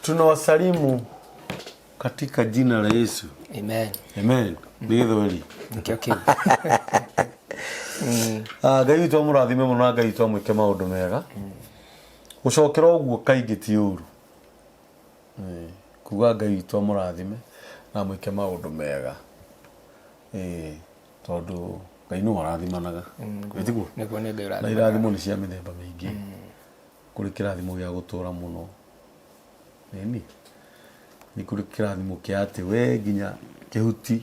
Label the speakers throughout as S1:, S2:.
S1: Tunawasalimu katika jina la Yesu.
S2: Amen.
S1: Amen. Nĩ gĩthweri.
S2: Nĩkĩo kĩu.
S1: Ah, Ngai witũ amũrathime mũno na Ngai witũ amwĩke maũndũ mega. Gũcokera ũguo kaingĩ ti ũru. Ĩĩ, kuga Ngai witũ amũrathime na amwĩke maũndũ mega. Ĩĩ, tondũ Ngai nĩwe ũrathimanaga. Ĩ tiguo?
S2: Nĩguo nĩ Ngai
S1: Na
S2: ũrathimanaga.
S1: irathimo nĩ cia mĩthemba mĩingĩ. Kũrĩ kĩrathimo gĩa gũtũra mũno. Ĩni. Nĩ kũrĩ kĩrathimo kĩa atĩ we nginya kĩhuti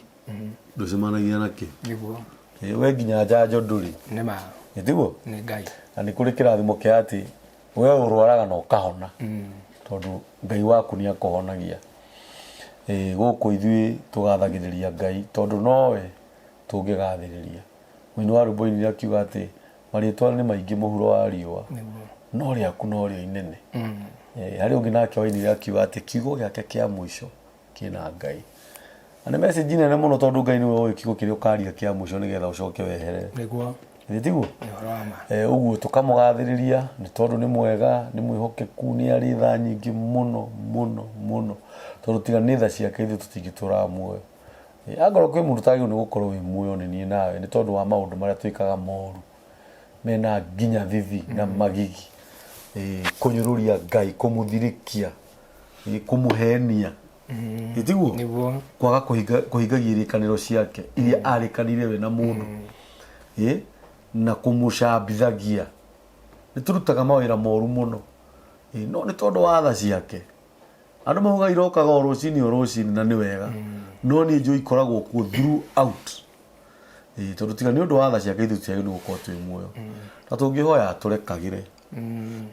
S1: ndũcemanagia nakĩo.
S2: Nĩguo.
S1: Ĩ, we nginya njanjo ndũrĩ.
S2: Nĩ ma.
S1: Ĩ tiguo?
S2: Nĩ Ngai.
S1: Na nĩ kũrĩ kĩrathimo kĩa atĩ we ũrwaraga na ũkahona tondũ Ngai waku nĩ akũhonagia. Ĩ, gũkũ ithuĩ tũgathagĩrĩria Ngai tondũ nowe tũngĩgathĩrĩria. Mũini wa rwĩmbo ainire akiuga atĩ marĩtwa nĩ maingĩ mũhuro wa riũa no rĩaku norĩo inene. Ĩ, harĩ ũngĩ nake wainire akiuga atĩ kiugo gĩake kĩa mũico kĩna Ngai. Na nĩ message nene mũno tondũ Ngai nĩwe ũĩ kiugo kĩrĩa ũkaria kĩa mũico nĩgetha ũcoke weherere.
S2: Nĩguo.
S1: Githĩ tiguo?
S2: Nĩ ũhoro wa ma.
S1: Eh, ũguo tũkamũgathĩrĩria nĩ tondũ nĩ mwega nĩ mwĩhokeku nĩ arĩ tha nyingĩ mũno mũno mũno tondũ tiga nĩ tha ciake ithuĩ tũtingĩtũraga muoyo. Eh, angorwo kwĩ mũndũ ũtagĩrĩirwo nĩ gũkorwo wĩ muoyo nĩ niĩ nawe nĩ tondũ wa maũndũ marĩa twĩkaga moru mena nginya thithi na magigi. Eh, kũnyũrũria Ngai, kũmũthirĩkia, eh, kũmũhenia. Ĩ tiguo?
S2: Nĩguo.
S1: Kwaga kũhingagia irĩkanĩro ciake iria arĩkanĩire we na mũndũ. Ĩ, na kũmũcambithagia. Nĩ tũrutaga mawĩra moru mũno. Ĩ, no nĩ tondũ wa tha ciake. Andũ maugaga irokaga o rũcinĩ o rũcinĩ na nĩ wega. No niĩ njũĩ ikoragwo kuo throughout. Ĩ, tondũ tiga nĩ ũndũ wa tha ciake ithuĩ tũtiagĩrĩirwo nĩ gũkorwo twĩ muoyo. Na tũngĩhoya atũrekagĩre.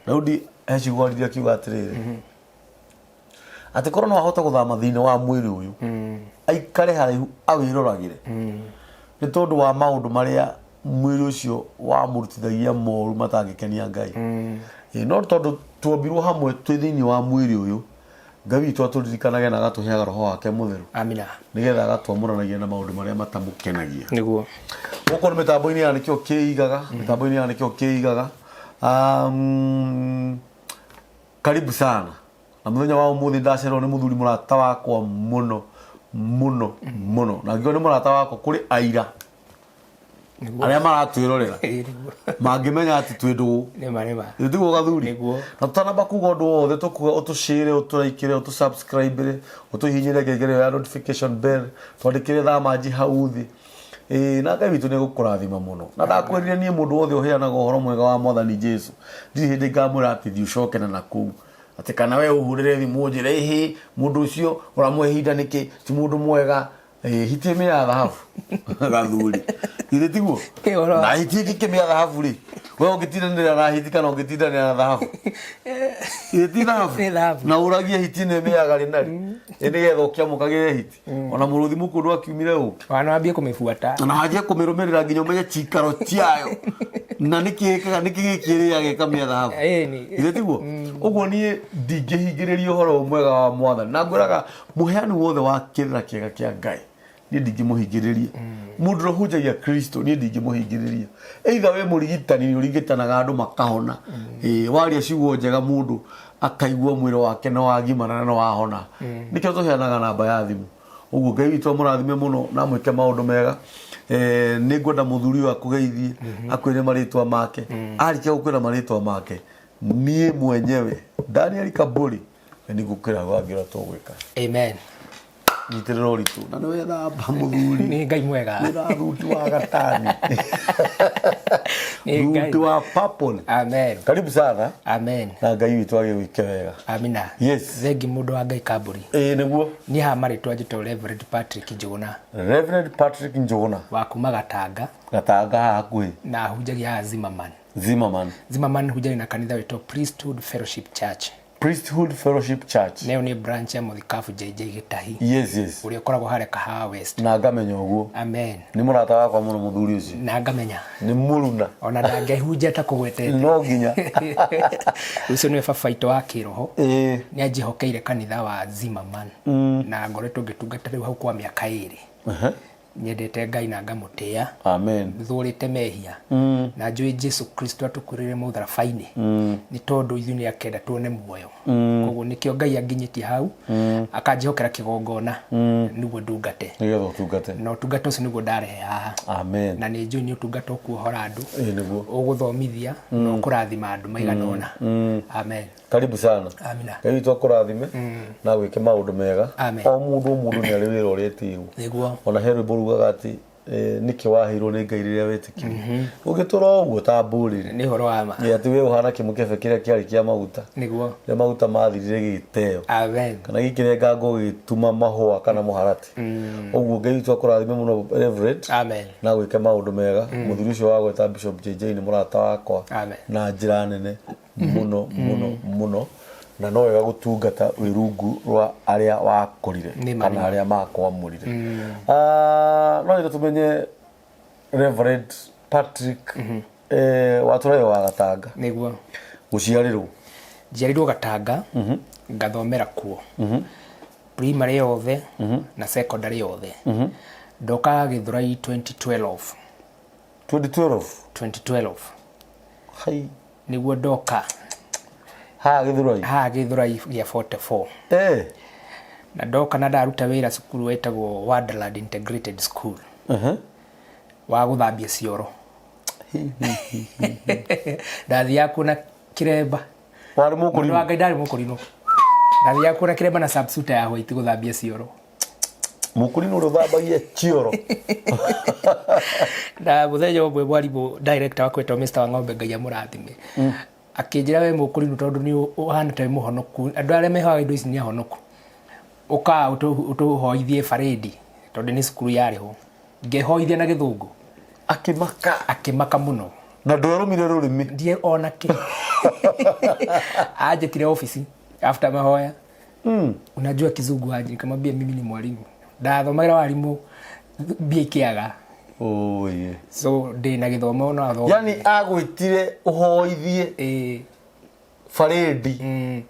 S1: Daudi he ciugo aririe akiuga atĩrĩrĩ, atĩ korwo no ahote gũthama thĩinĩ wa mwĩrĩ ũyũ aikare haraihu awĩroragĩre nĩ tondũ wa maũndũ marĩa mwĩrĩ ũcio wamũrutithagia moru matangĩkenia Ngai. Ĩ, no tondũ tuombirwo hamwe twĩ thĩinĩ wa mwĩrĩ ũyũ, Ngai witũ atũririkanage na agatũheaga roho wake mũtheru
S2: Amina.
S1: nĩgetha agatwamũranagia na maũndũ marĩa matamũkenagia.
S2: Nĩguo.
S1: Gũkũ nĩ mĩtambo-inĩ ya nĩkĩo kĩigaga, mĩtambo-inĩ ya nĩkĩo kĩigaga. Karibu sana. Na mũthenya wa ũmũthĩ ndacererwo nĩ mũthuri mũrata wakwa mũno mũno mũno. Na angĩkorwo nĩ mũrata wakwa kũrĩ aira arĩa maratwĩrorera mangĩmenya atĩ twĩ ndũgũ.
S2: Nĩma nĩma.
S1: Ĩ tiguo gathuri?
S2: Nĩguo.
S1: Na tũtanamba kuga ũndũ wothe tũkuga ũtũshare, ũtũraikĩre, ũtũsubscribe, ũtũhihinyĩre ngengere ĩyo ya notification bell, twandĩkĩre thamanji hau thĩ. Ĩĩ na Ngai witũ nĩ egũkũrathima mũno. Na ndakwĩrire niĩ mũndũ wothe ũheanaga ũhoro mwega wa Mwathani Jesu, ndirĩ hĩndĩ ngamwĩra atĩ thiĩ ũcoke na nakũu. Atĩ kana we ũhũrĩre thimũ ũnjĩre ĩhĩ mũndũ ũcio ũramũhe ihinda nĩkĩ, ti mũndũ mwega. Ĩĩ hiti ĩmwe ya thahabu gathuri. Githĩ tiguo?
S2: Ĩ, ũhoro wa-
S1: Na hiti ĩngĩ kĩmĩa thahabu rĩ, we ũngĩtindanĩra na hiti kana ũngĩtindanĩra na thahabu? Githĩ ti thahabu?
S2: Nĩ thahabu.
S1: Na ũragie hiti ĩno ĩmĩaga rĩ na rĩ? Ĩ nĩgetha ũkĩamũkagĩre hiti. Ona mũrũthi mũkũndũ akiumire ũkĩ.
S2: Wana wambie kũmĩbuata.
S1: Na wanjie kũmĩrũmĩrĩra nginya ũmenye cikaro ciayo. Na nĩkĩ ĩkaga nĩkĩ gĩkĩ ĩrĩaga ĩkamĩa thahabu.
S2: Ĩni.
S1: Githĩ tiguo? Ũguo niĩ ndingĩhingĩrĩria ũhoro ũyũ mwega wa Mwathani. Na ngwĩraga mũheani wothe wa kĩrĩra kĩega kĩa Ngai niĩ ndingĩmũhingĩrĩria. Mũndũ ũrĩa ũhunjagia Kristo niĩ ndingĩmũhingĩrĩria. Either wĩ mũrigitani nĩ ũrigitanaga andũ makahona. Ĩĩ, waria ciugo njega mũndũ akaigua mwĩrĩ wake nĩ wagimara na nĩ wahona. Nĩkĩo tũheanaga namba ya thimũ. Ũguo Ngai witũ amũrathime mũno na amwĩke maũndũ mega. Eh, nĩ ngwenda mũthuri ũyũ akũgeithie akwĩre marĩtwa make. Arĩkia gũkwĩra marĩtwa make, niĩ mwenyewe Daniel Kaburi nĩ ngũkwĩra wangĩra tũgwĩka.
S2: Amen.
S1: Nyitĩrĩra ũritũ na nĩ wethamba mũthuri.
S2: Nĩ Ngai mwega.
S1: Wĩna thuti wa gatani.
S2: Nĩ Ngai.
S1: Thuti wa purple.
S2: Amen.
S1: Karibu sana.
S2: Amen.
S1: Na Ngai witũ agĩgwĩke wega.
S2: Amina.
S1: Yes.
S2: Thengi mũndũ wa Ngai Kambũri.
S1: Ĩĩ nĩguo.
S2: Niĩ haha marĩtwa njĩtagwo Reverend Patrick Njũgũna.
S1: Reverend Patrick Njũgũna.
S2: Wa kuma Gatanga.
S1: Gatanga haha hakuhĩ.
S2: Na hunjagia haha Zimmerman.
S1: Zimmerman.
S2: Zimmerman hunjagia na kanitha wĩtwo Priesthood Fellowship Church.
S1: Priesthood Fellowship Church.
S2: Nayo nĩ branch ya Mũthikabu JJ Gĩtahi.
S1: Yes.
S2: Ũrĩa ũkoragwo harĩa Kahawa West.
S1: Na ngamenya ũguo.
S2: Amen.
S1: Nĩ mũrata wakwa mũno mũthuri ũcio.
S2: Na ngamenya.
S1: Nĩ mũruna.
S2: Ona ndangĩhunjia atakũgwetete.
S1: No nginya.
S2: Ũcio nĩwe baba witũ wa kĩroho.
S1: Ĩĩ.
S2: Nĩ anjĩhokeire kanitha wa Zimmerman. Na ngoretwo ngĩtungata rĩu hau kwa mĩaka ĩrĩ. Nyendete Ngai na ngamũtĩa.
S1: Amen.
S2: Thũrĩte mehia na njũĩ Jesu Kristo atũkuĩrĩire mũtharaba-inĩ nĩ tondũ ithuĩ nĩ akenda tuone muoyo. Koguo nĩkĩo Ngai anginyĩtie hau, akanjĩhokera kĩgongona nĩguo ndungate.
S1: Nĩgetha ũtungate.
S2: Na ũtungata ũcio nĩguo ndarehe haha.
S1: Amen.
S2: Na nĩ njũĩ nĩ ũtungata ũkuohora andũ,
S1: Ĩĩ nĩguo.
S2: Ũgũthomithia na ũkũrathima andũ maigana ũna. Amen.
S1: Karibu sana.
S2: Amina.
S1: Ngai witũ akũrathime na gwĩke maũndũ mega.
S2: Amen.
S1: O mũndũ o mũndũ nĩ arĩ wĩra ũrĩa etĩirwo.
S2: Nĩguo.
S1: Ona he rwĩmbo rugaga atĩ nĩkĩ waheirwo nĩ Ngai rĩrĩa wetĩkirie. Ũngĩtũra o ũguo ta mbũrĩrĩ.
S2: Nĩ ũhoro wa ma.
S1: Ĩ, atĩ we ũhana kĩmũkebe kĩrĩa kĩarĩ kĩa maguta.
S2: Nĩguo.
S1: Rĩrĩa maguta mathirire gĩgĩteo.
S2: Amen.
S1: Kana gĩkĩrengangwo gĩgĩtuma mahũa kana mũharatĩ. Ũguo Ngai witũ akũrathime mũno, Reverend.
S2: Amen.
S1: Na gwĩke maũndũ mega. Mũthuri ũcio wa gweta Bishop JJ nĩ mũrata wakwa
S2: Amen.
S1: na njĩra nene mũno mũno mũno, na no wega gũtungata wĩ rungu rwa arĩa wakorire
S2: Nĩ ma,
S1: kana
S2: nĩ ma.
S1: arĩa makwamũrire. Ah, no nyende tũmenye Reverend Patrick, watũraire wa Gatanga?
S2: Nĩguo.
S1: Gũciarĩrwo?
S2: Njiarirwo Gatanga, ngathomera kuo primary yothe na secondary yothe. Ndoka Gĩthũrai 2012.
S1: 2012?
S2: 2012.
S1: Hai.
S2: Nĩguo ndoka.
S1: Haha Gĩthũrai?
S2: Haha Gĩthũrai gĩa 44. Na ndoka na ndaruta wĩra cukuru wetagwo Wonderland Integrated School wa gũthambia cioro. Ndathiaga kuo na kĩremba.
S1: Warĩ
S2: Mũndũ
S1: mũkũrinũ?
S2: wa Ngai, ndarĩ mũkũrinũ. Ndathiaga kuo na kĩremba na subsuita ya white gũthambia cioro.
S1: Mũkũrinũ ũrĩa ũthambagia cioro.
S2: Na mũthenya ũmwe mwarimũ director wakwa etagwo Mr. Wang'ombe, Ngai amũrathime, akĩnjĩra, "We mũkũrinũ, tondũ nĩ ũhana ta wĩ mũhonoku, andũ arĩa mehoaga indo ici nĩ ahonoku, ũka ũtũhoithie barĩndi tondũ nĩ cukuru yarĩ ho." Ngĩhoithia na Gĩthũngũ.
S1: Akĩmaka.
S2: Akĩmaka mũno.
S1: Na ndwerũmire rũrĩmĩ?
S2: Ndiĩ ona kĩ. Anjĩtire ofici after mahoya, "Unajua Kizungu aje?" Nikamwambia, "Mimi ni mwalimu, ndathomagĩra warimũ mbia ikĩaga."
S1: Oye.
S2: So ndĩ na gĩthomo no athome.
S1: Yani agwĩtire ũhoithie
S2: Ĩĩ.
S1: barĩndi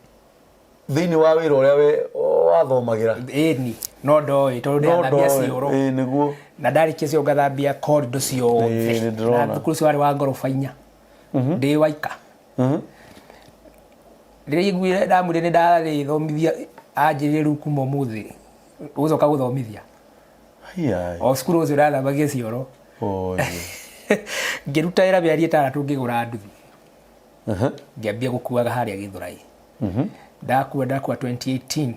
S1: thĩinĩ wa wĩra ũrĩa we wathomagĩra?
S2: Ĩni, no ndoĩ tondũ
S1: No
S2: ndĩrathambia
S1: ndoĩ.
S2: cioro.
S1: Ĩĩ nĩguo.
S2: Na ndarĩkia cio ngathambia corridor ciothe.
S1: Ĩĩ, nĩ ndĩrona.
S2: Na thukuru ũcio warĩ wa ngoroba 4, ndĩ waika. Rĩrĩa aiguire ndamwĩrire nĩ ndarĩthomithia, anjĩrire, "Rĩu kuma ũmũthĩ ũgũcoka gũthomithia
S1: Hiya.
S2: o cukuru ũcio ndathambagia cioro."
S1: Oye.
S2: Ngĩruta wĩra mĩeri 6 ngĩgũra nduthi. Ngĩambia gũkuaga harĩa Gĩthũrai. Ndakua 2018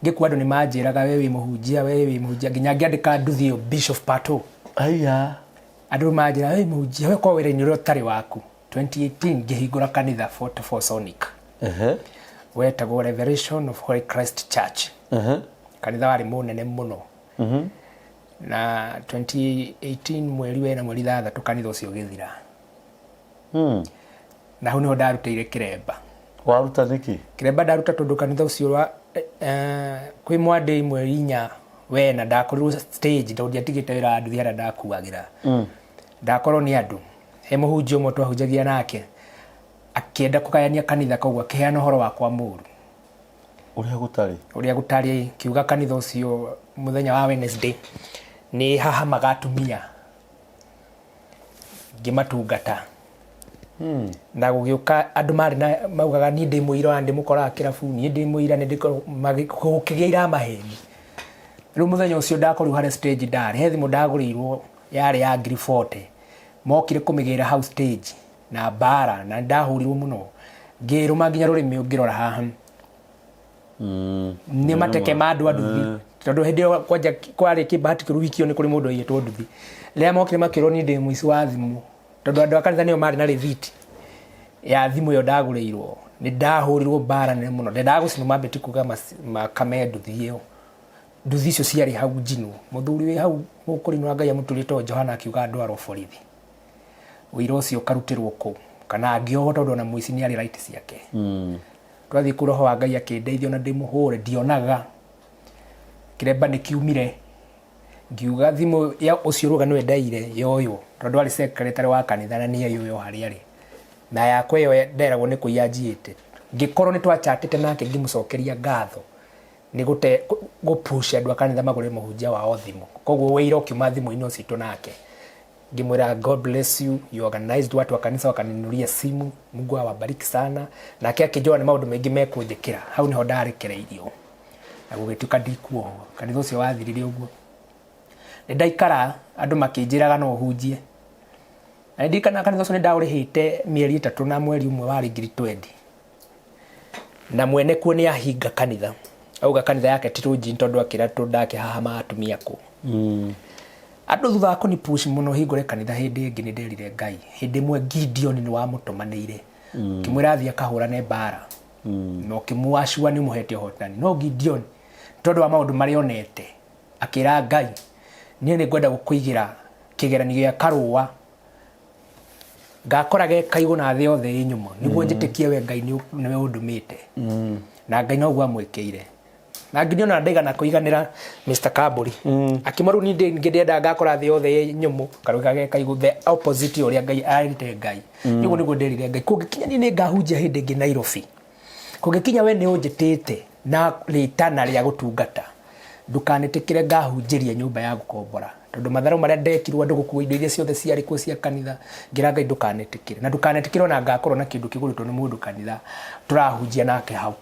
S2: ngĩkua, andũ nĩ manjĩraga, "We wĩ mũhunjia, we wĩ mũhunjia," nginya ngĩandĩka nduthi ĩyo Bishop Pato.
S1: Haya.
S2: Andũ manjĩra, "We mũhunjia, we korwo wĩra-inĩ ũrĩa ũtarĩ waku." 2018 ngĩhingũra kanitha 44 Sonic, wetagwo Revelation of Holy Christ Church. Kanitha warĩ mũnene mũno. Na 2018 mweri wena, mweri 6, kanitha ũcio ũgĩthira. Na hau nĩho ndarutĩire kĩremba.
S1: Waruta nĩkĩ?
S2: Kĩremba ndaruta tondũ kanitha ũcio wa kwĩ mwandĩ mweri 4 wena ndakorirwo stage, tondũ ndiatigĩte wĩra wa nduthi harĩa ndakuagĩra. Ndakorwo nĩ andũ, he mũhunjia ũmwe twahunjagia nake akĩenda kũgayania kanitha, koguo akĩheana ũhoro wakwa mũru.
S1: Ũrĩa gũtarĩ.
S2: Ũrĩa gũtarĩ, kiuga kanitha ũcio mũthenya wa Wednesday nĩ hahamaga atumia ngĩmatungata. Na gũgĩũka andũ marĩ na maugaga niĩ ndĩ mũira wa ndĩmũkoraga kĩrabu, niĩ ndĩ mũira nĩ gũkĩgĩa iramaheni. Rĩu mũthenya ũcio ndakorirwo harĩa stage ndarĩ, he thimũ ndagũrĩirwo yarĩ ya ngiri 40, mokire kũmĩgĩra hau stage na mbara, na ndahũrirwo mũno ngĩrũma nginya rũrĩmĩ. Ũngĩrora haha nĩ mateke ma andũ a nduthi, tondũ hĩndĩ ĩyo kwanja kwarĩ kĩbahati kĩũru wiki ĩyo nĩ kũrĩ mũndũ waiyĩtwo nduthi. Rĩrĩa mokire makĩrwo niĩ ndĩ mũici wa thimũ, tondũ andũ a kanitha nĩo marĩ na rĩthiti ya thimũ ĩyo ndagũrĩirwo, nĩ ndahũrirwo mbara nene mũno. Ndendaga gũcinwo mambĩti kuga makame nduthi ĩyo, nduthi icio ciarĩ hau njinwo. Mũthuri wĩ hau mũkũrinũ wa Ngai amũturĩte Johana akiuga ndwarwo borithi, ũira ũcio ũkarutĩrwo kũu kana angĩohwo, tondũ ona mũici nĩ arĩ right ciake. Twathiĩ kũu, roho wa Ngai akĩndeithia, ona ndĩmũhũre ndionaga kĩremba nĩ kiumire. Ngiuga thimũ ya ũcio ruga nĩwe ndaire yoywo, tondũ arĩ secretary wa kanitha na nĩ yoywo harĩa arĩ, na yakwa ĩyo nderagwo nĩ kũiya njiĩte. Ngĩkorwo nĩ twachatĩte nake, ngĩmũcokeria ngatho. Nĩ gũte gũpush andũ a kanitha magũre mũhunjia wao thimũ. Koguo wĩira ũkiuma thimũ-inĩ ũcio itũ nake. Ngĩmwĩra God bless you, you organized watu wa kanitha wakaninunulia simu, Mungu awabariki sana. Nake akĩnjũra nĩ maũndũ maingĩ mekũnjĩkĩra. Hau nĩho ndarekereirio. Na gũgĩtuĩka ndikuohwo. Kanitha ũcio wathirire ũguo. Nĩ ndaikara andũ makĩnjĩraga no hunjie. Na nĩ ndirikanaga kanitha ũcio nĩ ndaũrĩhĩte mĩeri 3 na mweri ũmwe warĩ ngiri 20. Na mwene kuo nĩ ahinga kanitha. Auga kanitha yake ti rũnjini tondũ akĩra ndakĩhahama atumia kũ. Andũ thutha wa kũni push mũno hingũre kanitha hĩndĩ ĩngĩ nĩ nderire Ngai. Hĩndĩ ĩmwe Gideon nĩ wamũtũmanĩire. Ũkĩmwĩra athiĩ akahũrane mbara. Na ũkĩmwacua nĩ ũmũhete ũhotani. No Gideon tondũ wa maũndũ marĩa onete akĩra Ngai niĩ nĩ ngwenda gũkũigĩra kĩgeranio gĩa karũa ngakora ge kaigũ na thĩ yothe ĩ nyũmũ nĩguo njĩtĩkie we Ngai nĩwe ũndũmĩte. Na Ngai noguo amwĩkĩire. Na Gideon ona ndaigana kũiganĩra Mr. Kamburi. Akĩmwĩra rĩu niĩ ndĩ ndĩrenda ngakora thĩ yothe ĩ nyũmũ karũa ge kaigũ the opposite ũrĩa Ngai arĩte Ngai. Nĩguo nĩguo nderire Ngai kũngĩkinya niĩ nĩ ngahunjia hĩndĩ ĩngĩ Nairobi. Kũngĩkinya we nĩ ũnjĩtĩte na rĩtana rĩa gũtungata ndũkanĩtĩkĩre ngahunjĩria nyũmba ya gũkombora tondũ matharũ marĩa ndekirwo andũ gũkua indo iria ciothe ciarĩ kuo cia kanitha ngĩra Ngai ndũkanĩtĩkĩre na ndũkanetĩkĩre ona ngakorwo na kĩndũ kĩgũrĩtwo nĩ mũndũ kanitha tũrahunjia nake hau.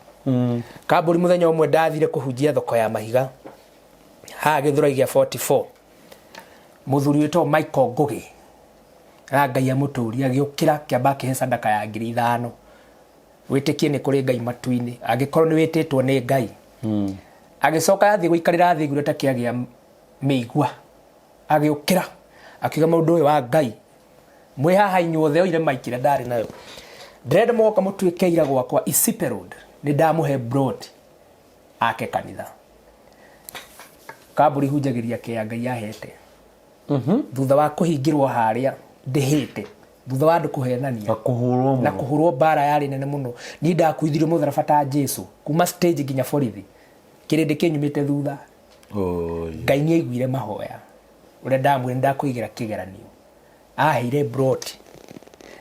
S2: Kamburi mũthenya ũmwe ndathire kũhunjia thoko ya mahiga haha Gĩthũrai gĩa 44 mũthuri wĩtagwo Michael Ngũgĩ na Ngai amũtũrie agĩũkĩra kĩamba akĩhe sadaka ya 5,000. Wĩtĩkie nĩ kũrĩ Ngai matu-inĩ angĩkorwo nĩ wĩtĩtwo nĩ Ngai. Agĩcoka athiĩ gũikarĩra thĩ igũrũ ta kĩagĩa mĩigua agĩũkĩra akiuga mũndũ ũyũ wa Ngai mwĩ haha inyuothe oire maiki ĩrĩa ndarĩ nayo ndĩrenda mũgoka mũtuĩke aira gwakwa Isipe Road nĩ ndamũhe plot ake kanitha. Kamburi hunjagĩria kĩa Ngai ahete. Thutha wa kũhingĩrwo harĩa ndĩhĩte thutha wa andũ kũhenania
S1: na kũhũrwo
S2: na kũhũrwo mbara yarĩ nene mũno niĩ ndakuithirio mũtharaba ta Jesu kuma stage nginya borithi kĩrĩndĩ kĩnyumĩte thutha. Ngai nĩ aiguire mahoya ũrĩa ndamwĩra ndakũigĩra kĩgeranio aheire broti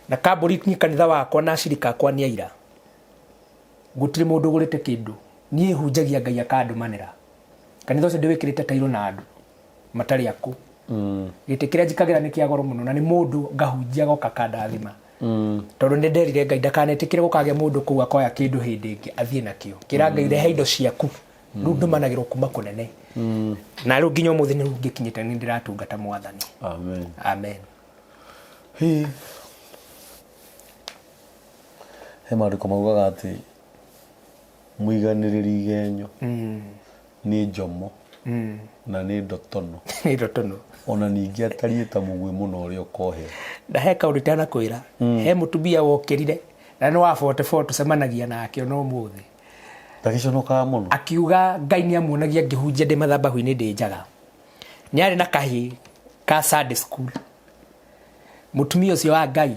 S2: na kamburi niĩ kanitha wakwa na acirika akwa nĩ aira gũtirĩ mũndũ ũgũrĩte kĩndũ niĩ hunjagia Ngai akandũmanĩra kanitha ũcio ndĩwĩkĩrĩte tairo na andũ matarĩ akũ. Gĩtĩ kĩrĩa njikagĩra nĩ kĩa goro mũno na nĩ mũndũ ngahunjia goka kandathima. Tondũ nĩ nderire Ngai ndakanetĩkĩre gũkagĩa mũndũ kũu akoya kĩndũ hĩndĩ ĩngĩ athiĩ nakĩo. Kĩra Ngai rehe indo ciaku. Rĩu ndũmanagĩrwo kuma kũnene. Na rĩu nginya ũmũthĩ nĩ ngĩkinyĩte nĩ ndĩratungata Mwathani.
S1: Amen.
S2: Amen.
S1: Hi. He maandĩko maugaga atĩ mũiganĩrĩri igenyo nĩ njomo na nĩ ndotono.
S2: Nĩ ndotono.
S1: Ona ningĩ atariĩ ta mũguĩ mũno ũrĩa ũkohera.
S2: Na he kaũndũ itanakwĩra. He mũtumia wokĩrire na nĩ wa 44 tũcemanagia nake ona ũmũthĩ.
S1: Ndagĩconokaga mũno.
S2: Akiuga Ngai nĩ amuonagia ngĩhunjia ndĩ mathabahu-inĩ ndĩ njaga. Nĩ arĩ na kahĩĩ ka Sunday school. Mũtumia ũcio wa Ngai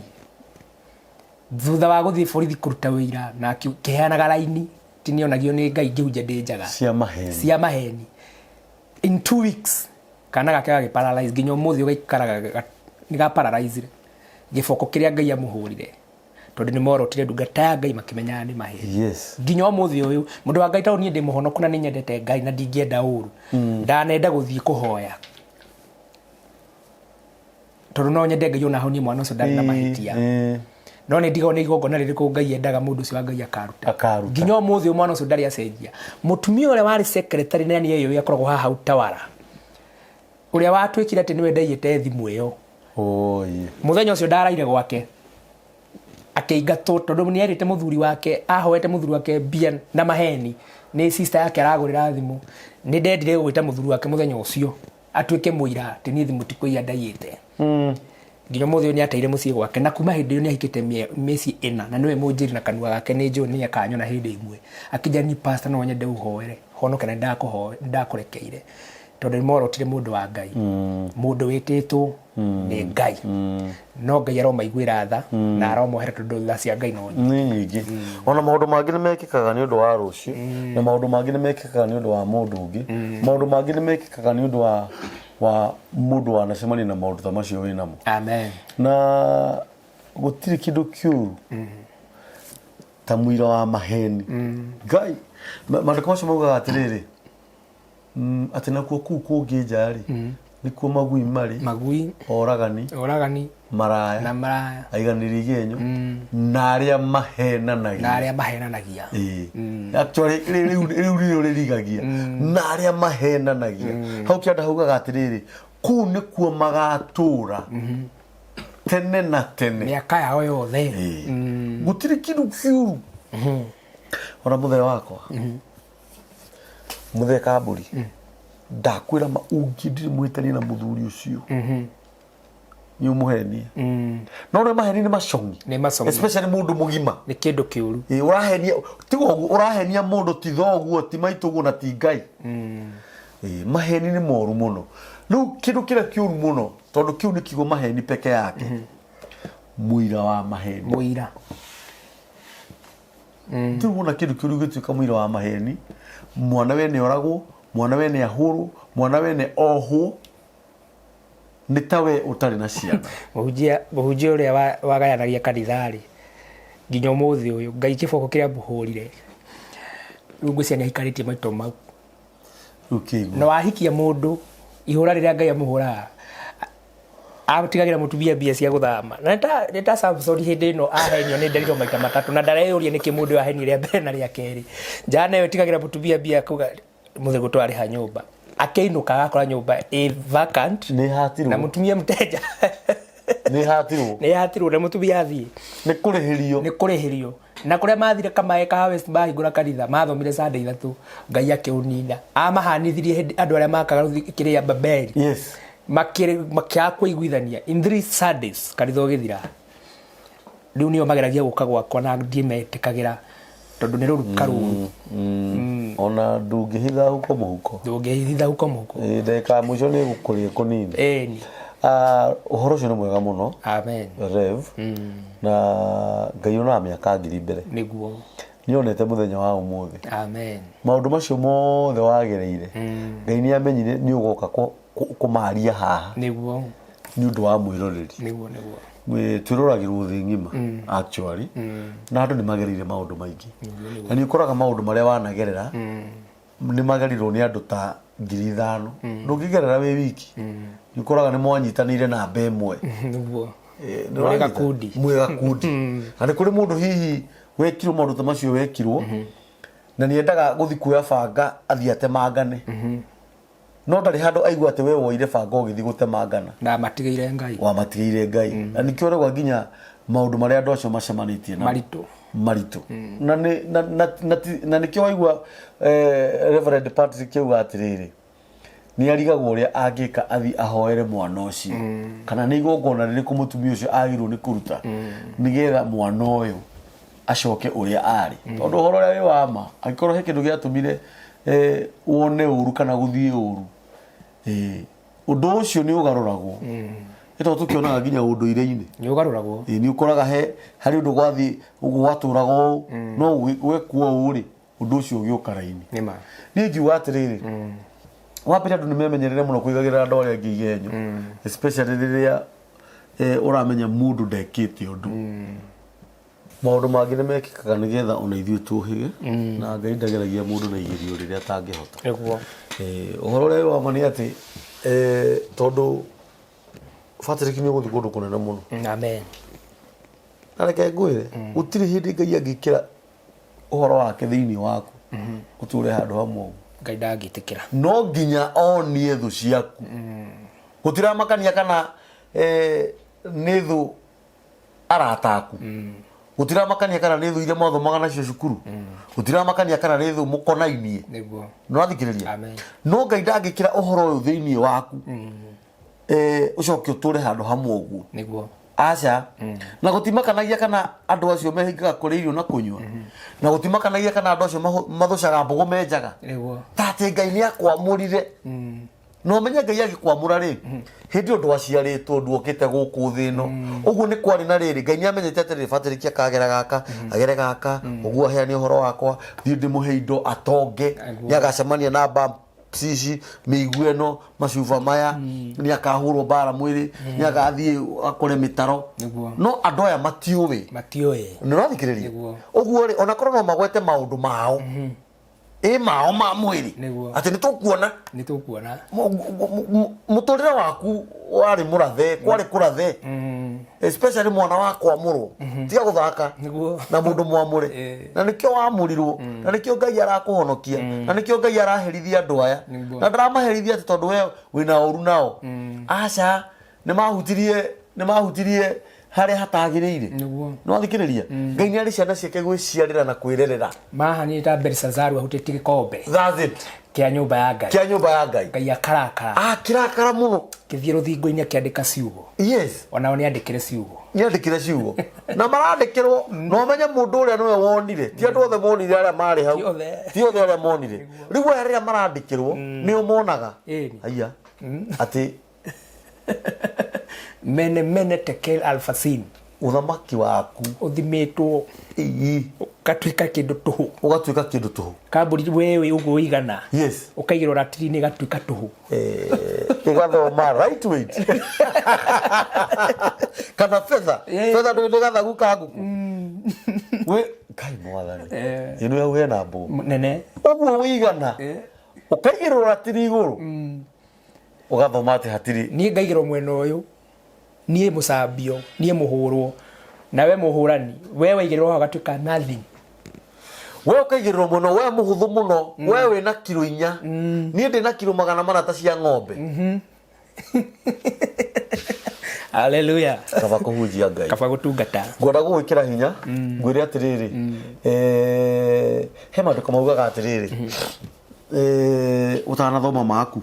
S2: thutha wa gũthiĩ borithi kũruta wĩira na akĩheanaga raini ti nĩonagio nĩ Ngai ngĩhunjia ndĩ njaga.
S1: Cia maheni.
S2: Cia maheni. In 2 weeks kana gake gagĩ paralyze nginya ũmũthĩ ũgaikaraga nĩ ga paralyzire. Gĩboko kĩrĩa Ngai amũhũrire tondũ nĩ morotire ndungata ya Ngai makĩmenyaga nĩ maheni. Nginya ũmũthĩ ũyũ mũndũ wa Ngai tondũ niĩ ndĩ mũhonoku na nĩ nyendete Ngai na ndingĩenda ũru. Ndanenda gũthiĩ kũhoya. Tondũ no nyende Ngai ona ahonie mwana ũcio ndarĩ na mahĩtia. No nĩ ndigagwo nĩ igongona rĩrĩkũ Ngai endaga mũndũ ũcio wa Ngai akaruta.
S1: Akaruta.
S2: Nginya ũmũthĩ ũyũ mwana ũcio ndarĩ acenjia. Mũtumia ũrĩa warĩ secretary na nĩ ũyũ akoragwo haha Utawala. Ũrĩa watuĩkire atĩ nĩwe ndaiyĩte thimũ ĩyo. Mũthenya ũcio ndaraire gwake akĩingatwo tondũ nĩ erĩte mũthuri wake ahoete mũthuri wake mbia na maheni nĩ sister yake aragũrĩra thimũ. Nĩ ndendire gwĩta mũthuri wake mũthenya ũcio atuĩke mũira atĩ niĩ thimũ ti kũiya ndaiyĩte. Nginya ũmũthĩ ũyũ nĩ ateire mũciĩ gwake na kuma hĩndĩ ĩyo nĩ ahikĩte mĩciĩ ĩna na nĩwe mũnjĩri na kanua gake nĩ njũĩ nĩ akanyona hĩndĩ ĩmwe. Akĩnjĩra niĩ pastor no nyende ũhoere honoke na nĩ ndakũrekeire tondũ nĩ morotire mũndũ wa Ngai. Mũndũ wĩtĩtwo nĩ Ngai. No Ngai aromaiguĩra tha na aromohera tondũ tha cia Ngai no
S1: nyingĩ. Nĩ nyingĩ. Ona maũndũ mangĩ nĩ mekĩkaga nĩ ũndũ wa rũciũ na maũndũ mangĩ nĩ mekĩkaga nĩ ũndũ wa mũndũ ũngĩ. Maũndũ mangĩ nĩ mekĩkaga nĩ ũndũ wa mũndũ wanacemania na maũndũ ta macio wĩ namo.
S2: Amen.
S1: Na gũtirĩ kĩndũ kĩũru. Ta mũira wa maheni. Ngai, maandĩko macio maugaga atĩrĩrĩ, atĩ nakuo kũu kũngĩ nja rĩ, nĩkuo magui marĩ,
S2: Magui,
S1: oragani,
S2: oragani,
S1: maraya,
S2: na maraya,
S1: aiganĩri igenyo, na arĩa mahenanagia.
S2: Na arĩa mahenanagia.
S1: Ĩĩ. Actually, rĩu nĩrĩo rĩrigagia na arĩa mahenanagia. Hau kĩanda haugaga atĩrĩrĩ, kũu nĩkuo magatũra tene na tene.
S2: Mĩaka yao yothe.
S1: Ĩĩ. Gũtirĩ kĩndũ kĩũru ona mũthee wakwa, mũthee Kambũri, ndakwĩra ma, ũngĩndire mũhĩtanie na mũthuri ũcio, nĩ ũmũhenie. No nĩ maheni nĩ macongi.
S2: Nĩ macongi.
S1: Especially mũndũ mũgima.
S2: Nĩ kĩndũ kĩũru.
S1: Ĩĩ, ũrahenia tiga ũguo, ũrahenia mũndũ ti thoguo, ti maitũguo, na ti Ngai. Ĩĩ, maheni nĩ moru mũno. Rĩu kĩndũ kĩrĩa kĩũru mũno, tondũ kĩu nĩ kiugo maheni peke yake, mũira wa maheni.
S2: Mũira.
S1: Rĩu wona kĩndũ kĩũru gĩtuĩka mũira wa maheni, mwana wene oragwo, mwana wene ahũrwo, mwana wene ohwo, nĩ ta we ũtarĩ na ciana.
S2: Mũhunjia ũrĩa wagayanagia kanitha-rĩ, nginya ũmũthĩ ũyũ Ngai kĩboko kĩrĩa amũhũrire, rĩu ngwĩciria nĩ ahikanĩtie maito mau.
S1: Rĩu kĩigua.
S2: Na wahikia mũndũ, ihũra rĩrĩa Ngai amũhũraga, atigagĩra mũtumia mbia cia gũthama. Na nĩ ta Samson hĩndĩ ĩno ahenio nĩ Delila maita matatũ, na ndareyũria nĩkĩ mũndũ ũyũ ahenio rĩa mbere na rĩa kerĩ. Njana ĩyo ĩtigagĩra mũtumia mbia akauga mũthĩ gũtwarĩha nyũmba. Akĩinũka agakora nyũmba ĩ vacant.
S1: Nĩ hatirwo.
S2: Na mũtumia mũteja.
S1: Nĩ hatirwo.
S2: Nĩ hatirwo na mũtumia athiĩ.
S1: Nĩ kũrĩhĩrio.
S2: Nĩ kũrĩhĩrio. Na kũrĩa mathire kamaĩ ka West mahingũra kanitha, mathomire Sunday ithatũ, Ngai akĩũnina. Amahanithirie hĩndĩ andũ arĩa makaga kĩrĩa Babeli. Makĩaga kũiguithania in 3 Sundays kanitha ũgĩthira. Rĩu nĩo mageragia gũka gwakwa na ndimetĩkagĩra tondũ nĩ rũruka rũru.
S1: Ona ndũngĩhitha huko mũhuko.
S2: Ndũngĩhitha huko mũhuko.
S1: Ĩĩ, ndagĩka ya mũico nĩ ĩgũkũrĩa kũnini.
S2: Ĩni.
S1: Ũhoro ũcio nĩ mwega mũno.
S2: Amen.
S1: Rev. Na Ngai onaga mĩaka ngiri mbere.
S2: Nĩguo.
S1: Nĩ onete mũthenya wa ũmũthĩ.
S2: Amen.
S1: Maũndũ macio mothe wagereire, Ngai nĩ amenyire nĩ ũgoka kũmaria haha.
S2: Nĩguo.
S1: Nĩ ũndũ wa mwĩroreri.
S2: Nĩguo, nĩguo.
S1: Twĩroragĩrwo thĩ ng'ima, actually. Na andũ nĩ magereire maũndũ maingĩ. Na nĩ ũkoraga maũndũ marĩa wanagerera, nĩ magerirwo nĩ andũ ta 5,000. Ndũngĩgerera wĩ wiki. Nĩ ũkoraga nĩ mwanyitanĩire namba ĩmwe.
S2: Nĩguo.
S1: Nĩ
S2: Mwĩ
S1: ũranyita?
S2: gakundi.
S1: Mwĩ gakundi. Na nĩ kũrĩ mũndũ hihi wekirwo maũndũ ta macio wekirwo, na nĩ endaga gũthiĩ kuoya banga athiĩ atemangane. No ndarĩ handũ aigua atĩ we woire banga ũgĩthiĩ gũtemangana.
S2: Ndamatigĩire Ngai.
S1: Wamatigĩire Ngai. Na nĩkĩo ũraigua nginya maũndũ marĩa andũ acio macemanĩtie namo.
S2: Maritũ.
S1: Maritũ. Na nĩ, na, na, na, ti, na nĩkĩo waigua Reverend Patrick auga atĩrĩrĩ, nĩ arigagwo ũrĩa angĩka athiĩ ahoere mwana ũcio. Kana nĩ igongona rĩrĩkũ mũtumia ũcio agĩrĩirwo nĩ kũruta nĩgetha mwana ũyũ acoke ũrĩa arĩ. Tondũ ũhoro ũrĩa wĩ wa ma, angĩkorwo he kĩndũ gĩatũmire wone ũru kana gũthiĩ ũru, ũndũ ũcio nĩ ũgarũragwo. Nĩ tondũ tũkĩonaga nginya ũndũire-inĩ.
S2: Nĩ ũgarũragwo.
S1: Nĩ ũkoraga he harĩ ũndũ gwathiĩ gwatũraga ũũ, no gwekwo ũũ rĩ, ũndũ ũcio ũgĩũka raini.
S2: Nĩ ma.
S1: Niĩ ingiuga atĩrĩrĩ, wa mbere andũ nĩ memenyerere mũno kũigagĩrĩra andũ arĩa angĩ igenyo, especially rĩrĩa ũramenya mũndũ ndekĩte ũndũ. Maũndũ mangĩ nĩ mekĩkaga nĩgetha ona ithuĩ tũhĩge, na Ngai ndageragia mũndũ na igerio rĩrĩa atangĩhota.
S2: Nĩguo.
S1: Ũhoro ũrĩa wĩ wa ma nĩ atĩ, tondũ Patrick nĩ ũgũthiĩ kũndũ kũnene mũno.
S2: Amen.
S1: Na reke ngwĩre, gũtirĩ hĩndĩ Ngai angĩkĩra ũhoro wake thĩinĩ waku ũtũre handũ hamwe ũguo.
S2: Ngai ndangĩtĩkĩra.
S1: No nginya onie thũ ciaku. Gũtiramakania kana nĩ thũ arata aku. Gũtiramakania kana nĩ thũ iria mwathomaga nacio cukuru. Gũtiramakania kana nĩ thũ mũkonainie.
S2: Nĩguo.
S1: Nĩwathikĩrĩria?
S2: Amen.
S1: No Ngai ndangĩkĩra ũhoro ũyũ thĩinĩ waku. Ũcoke ũtũre handũ hamwe ũguo.
S2: Nĩguo.
S1: Aca. Na gũtimakanagia kana andũ acio mehingaga kũrĩa irio na kũnyua. Na gũtimakanagia kana andũ acio mathũcaga mbũgũ menjaga.
S2: Nĩguo.
S1: Ta atĩ Ngai nĩ akwamũrire. Na ũmenye Ngai agĩkwamũra rĩ, hĩndĩ ĩyo ndwaciarĩtwo, nduokĩte gũkũ thĩ ĩno. Ũguo nĩ kwarĩ na rĩrĩ, Ngai nĩ amenyete atĩrĩrĩ, Patrick akagera gaka, agere gaka, ũguo aheane ũhoro wakwa, thiĩ ndĩmũhe indo atonge,
S2: Nĩguo.
S1: nĩ agacemania na bump. ici, mĩigua ĩno, macuba maya, nĩ akahũrwo mbara mwĩrĩ, nĩ agathiĩ akore mĩtaro.
S2: Nĩguo.
S1: No andũ aya matiũĩ.
S2: Matiũĩ.
S1: Nĩ ũrathikĩrĩria?
S2: Nĩguo.
S1: Ũguo rĩ, ona korwo no magwete maũndũ mao, ĩ mao ma mwĩrĩ,
S2: Nĩguo.
S1: atĩ nĩ tũkuona
S2: Nĩ tũkuona.
S1: Mũtũrĩre waku warĩ mũrathe, kwarĩ kũrathe, especially mwana wa kwamũrwo, tiga gũthaka
S2: Nĩguo.
S1: na mũndũ mwamũre. Na nĩkĩo wamũrirwo, na nĩkĩo Ngai arakũhonokia, na nĩkĩo Ngai araherithia andũ aya.
S2: Nĩguo.
S1: Na ndaramaherithia atĩ tondũ we wĩna ũru nao, aca, nĩ mahutirie harĩa hatagĩrĩire.
S2: Nĩguo.
S1: Nĩ wathikĩrĩria? Ngai nĩ arĩ ciana ciake gwĩciarĩra na kwĩrerera.
S2: Mahanire ta Belshazaru ahutĩtie gĩkombe
S1: That's it.
S2: kĩa nyũmba ya Ngai.
S1: Kĩa nyũmba ya Ngai.
S2: Ngai akarakara.
S1: Akĩrakara mũno.
S2: Kĩthiĩ rũthingo-inĩ akĩandĩka ciugo. Onao nĩ andĩkĩre ciugo.
S1: Nĩandĩkire ciugo na marandĩkĩrwo, na ũmenye mũndũ ũrĩa nĩwe wonire, ti andũ othe monire arĩa marĩ hau.
S2: Ti othe.
S1: Ti othe arĩa monire. Rĩu aya rĩrĩa marandĩkĩrwo nĩo monaga.
S2: Ĩni.
S1: Aya atĩ
S2: Mene mene tekel alfasin.
S1: Ũthamaki waku
S2: ũthimĩtwo
S1: Ii.
S2: Ũgatuĩka kĩndũ tũhũ.
S1: Ũgatuĩka kĩndũ tũhũ.
S2: Kambũri wewe ũguo ũigana ũkaigĩrwo ratiri-inĩ ĩgatuĩka tũhũ.
S1: Ĩgathoma right weight kana fedha. Fedha ndũĩ nĩ gathagu ka ngũkũ wĩ Ngai mwathani. Ĩno hau hena mbũ
S2: nene.
S1: Ũguo wĩigana ũkaigĩrwo ratiri igũrũ, ũgathoma atĩ hatirĩ.
S2: Niĩ ngaigĩrwo mwena ũyũ, niĩ mũcambio, niĩ mũhũrwo, nawe mũhũrani, we waigĩrĩrwo hau ũgatuĩka nothing.
S1: We ũkaigĩrĩrwo mũno, we mũhũthũ mũno, we wĩna kiro 4, niĩ ndĩ na kiro 400 ta cia ng'ombe.
S2: Haleluya.
S1: Kaba kũhunjia Ngai.
S2: Kaba gũtungata.
S1: Ngwenda gũgwĩkĩra hinya, ngwĩre atĩrĩrĩ, he maandĩko maugaga atĩrĩrĩ, ũtanathoma maku,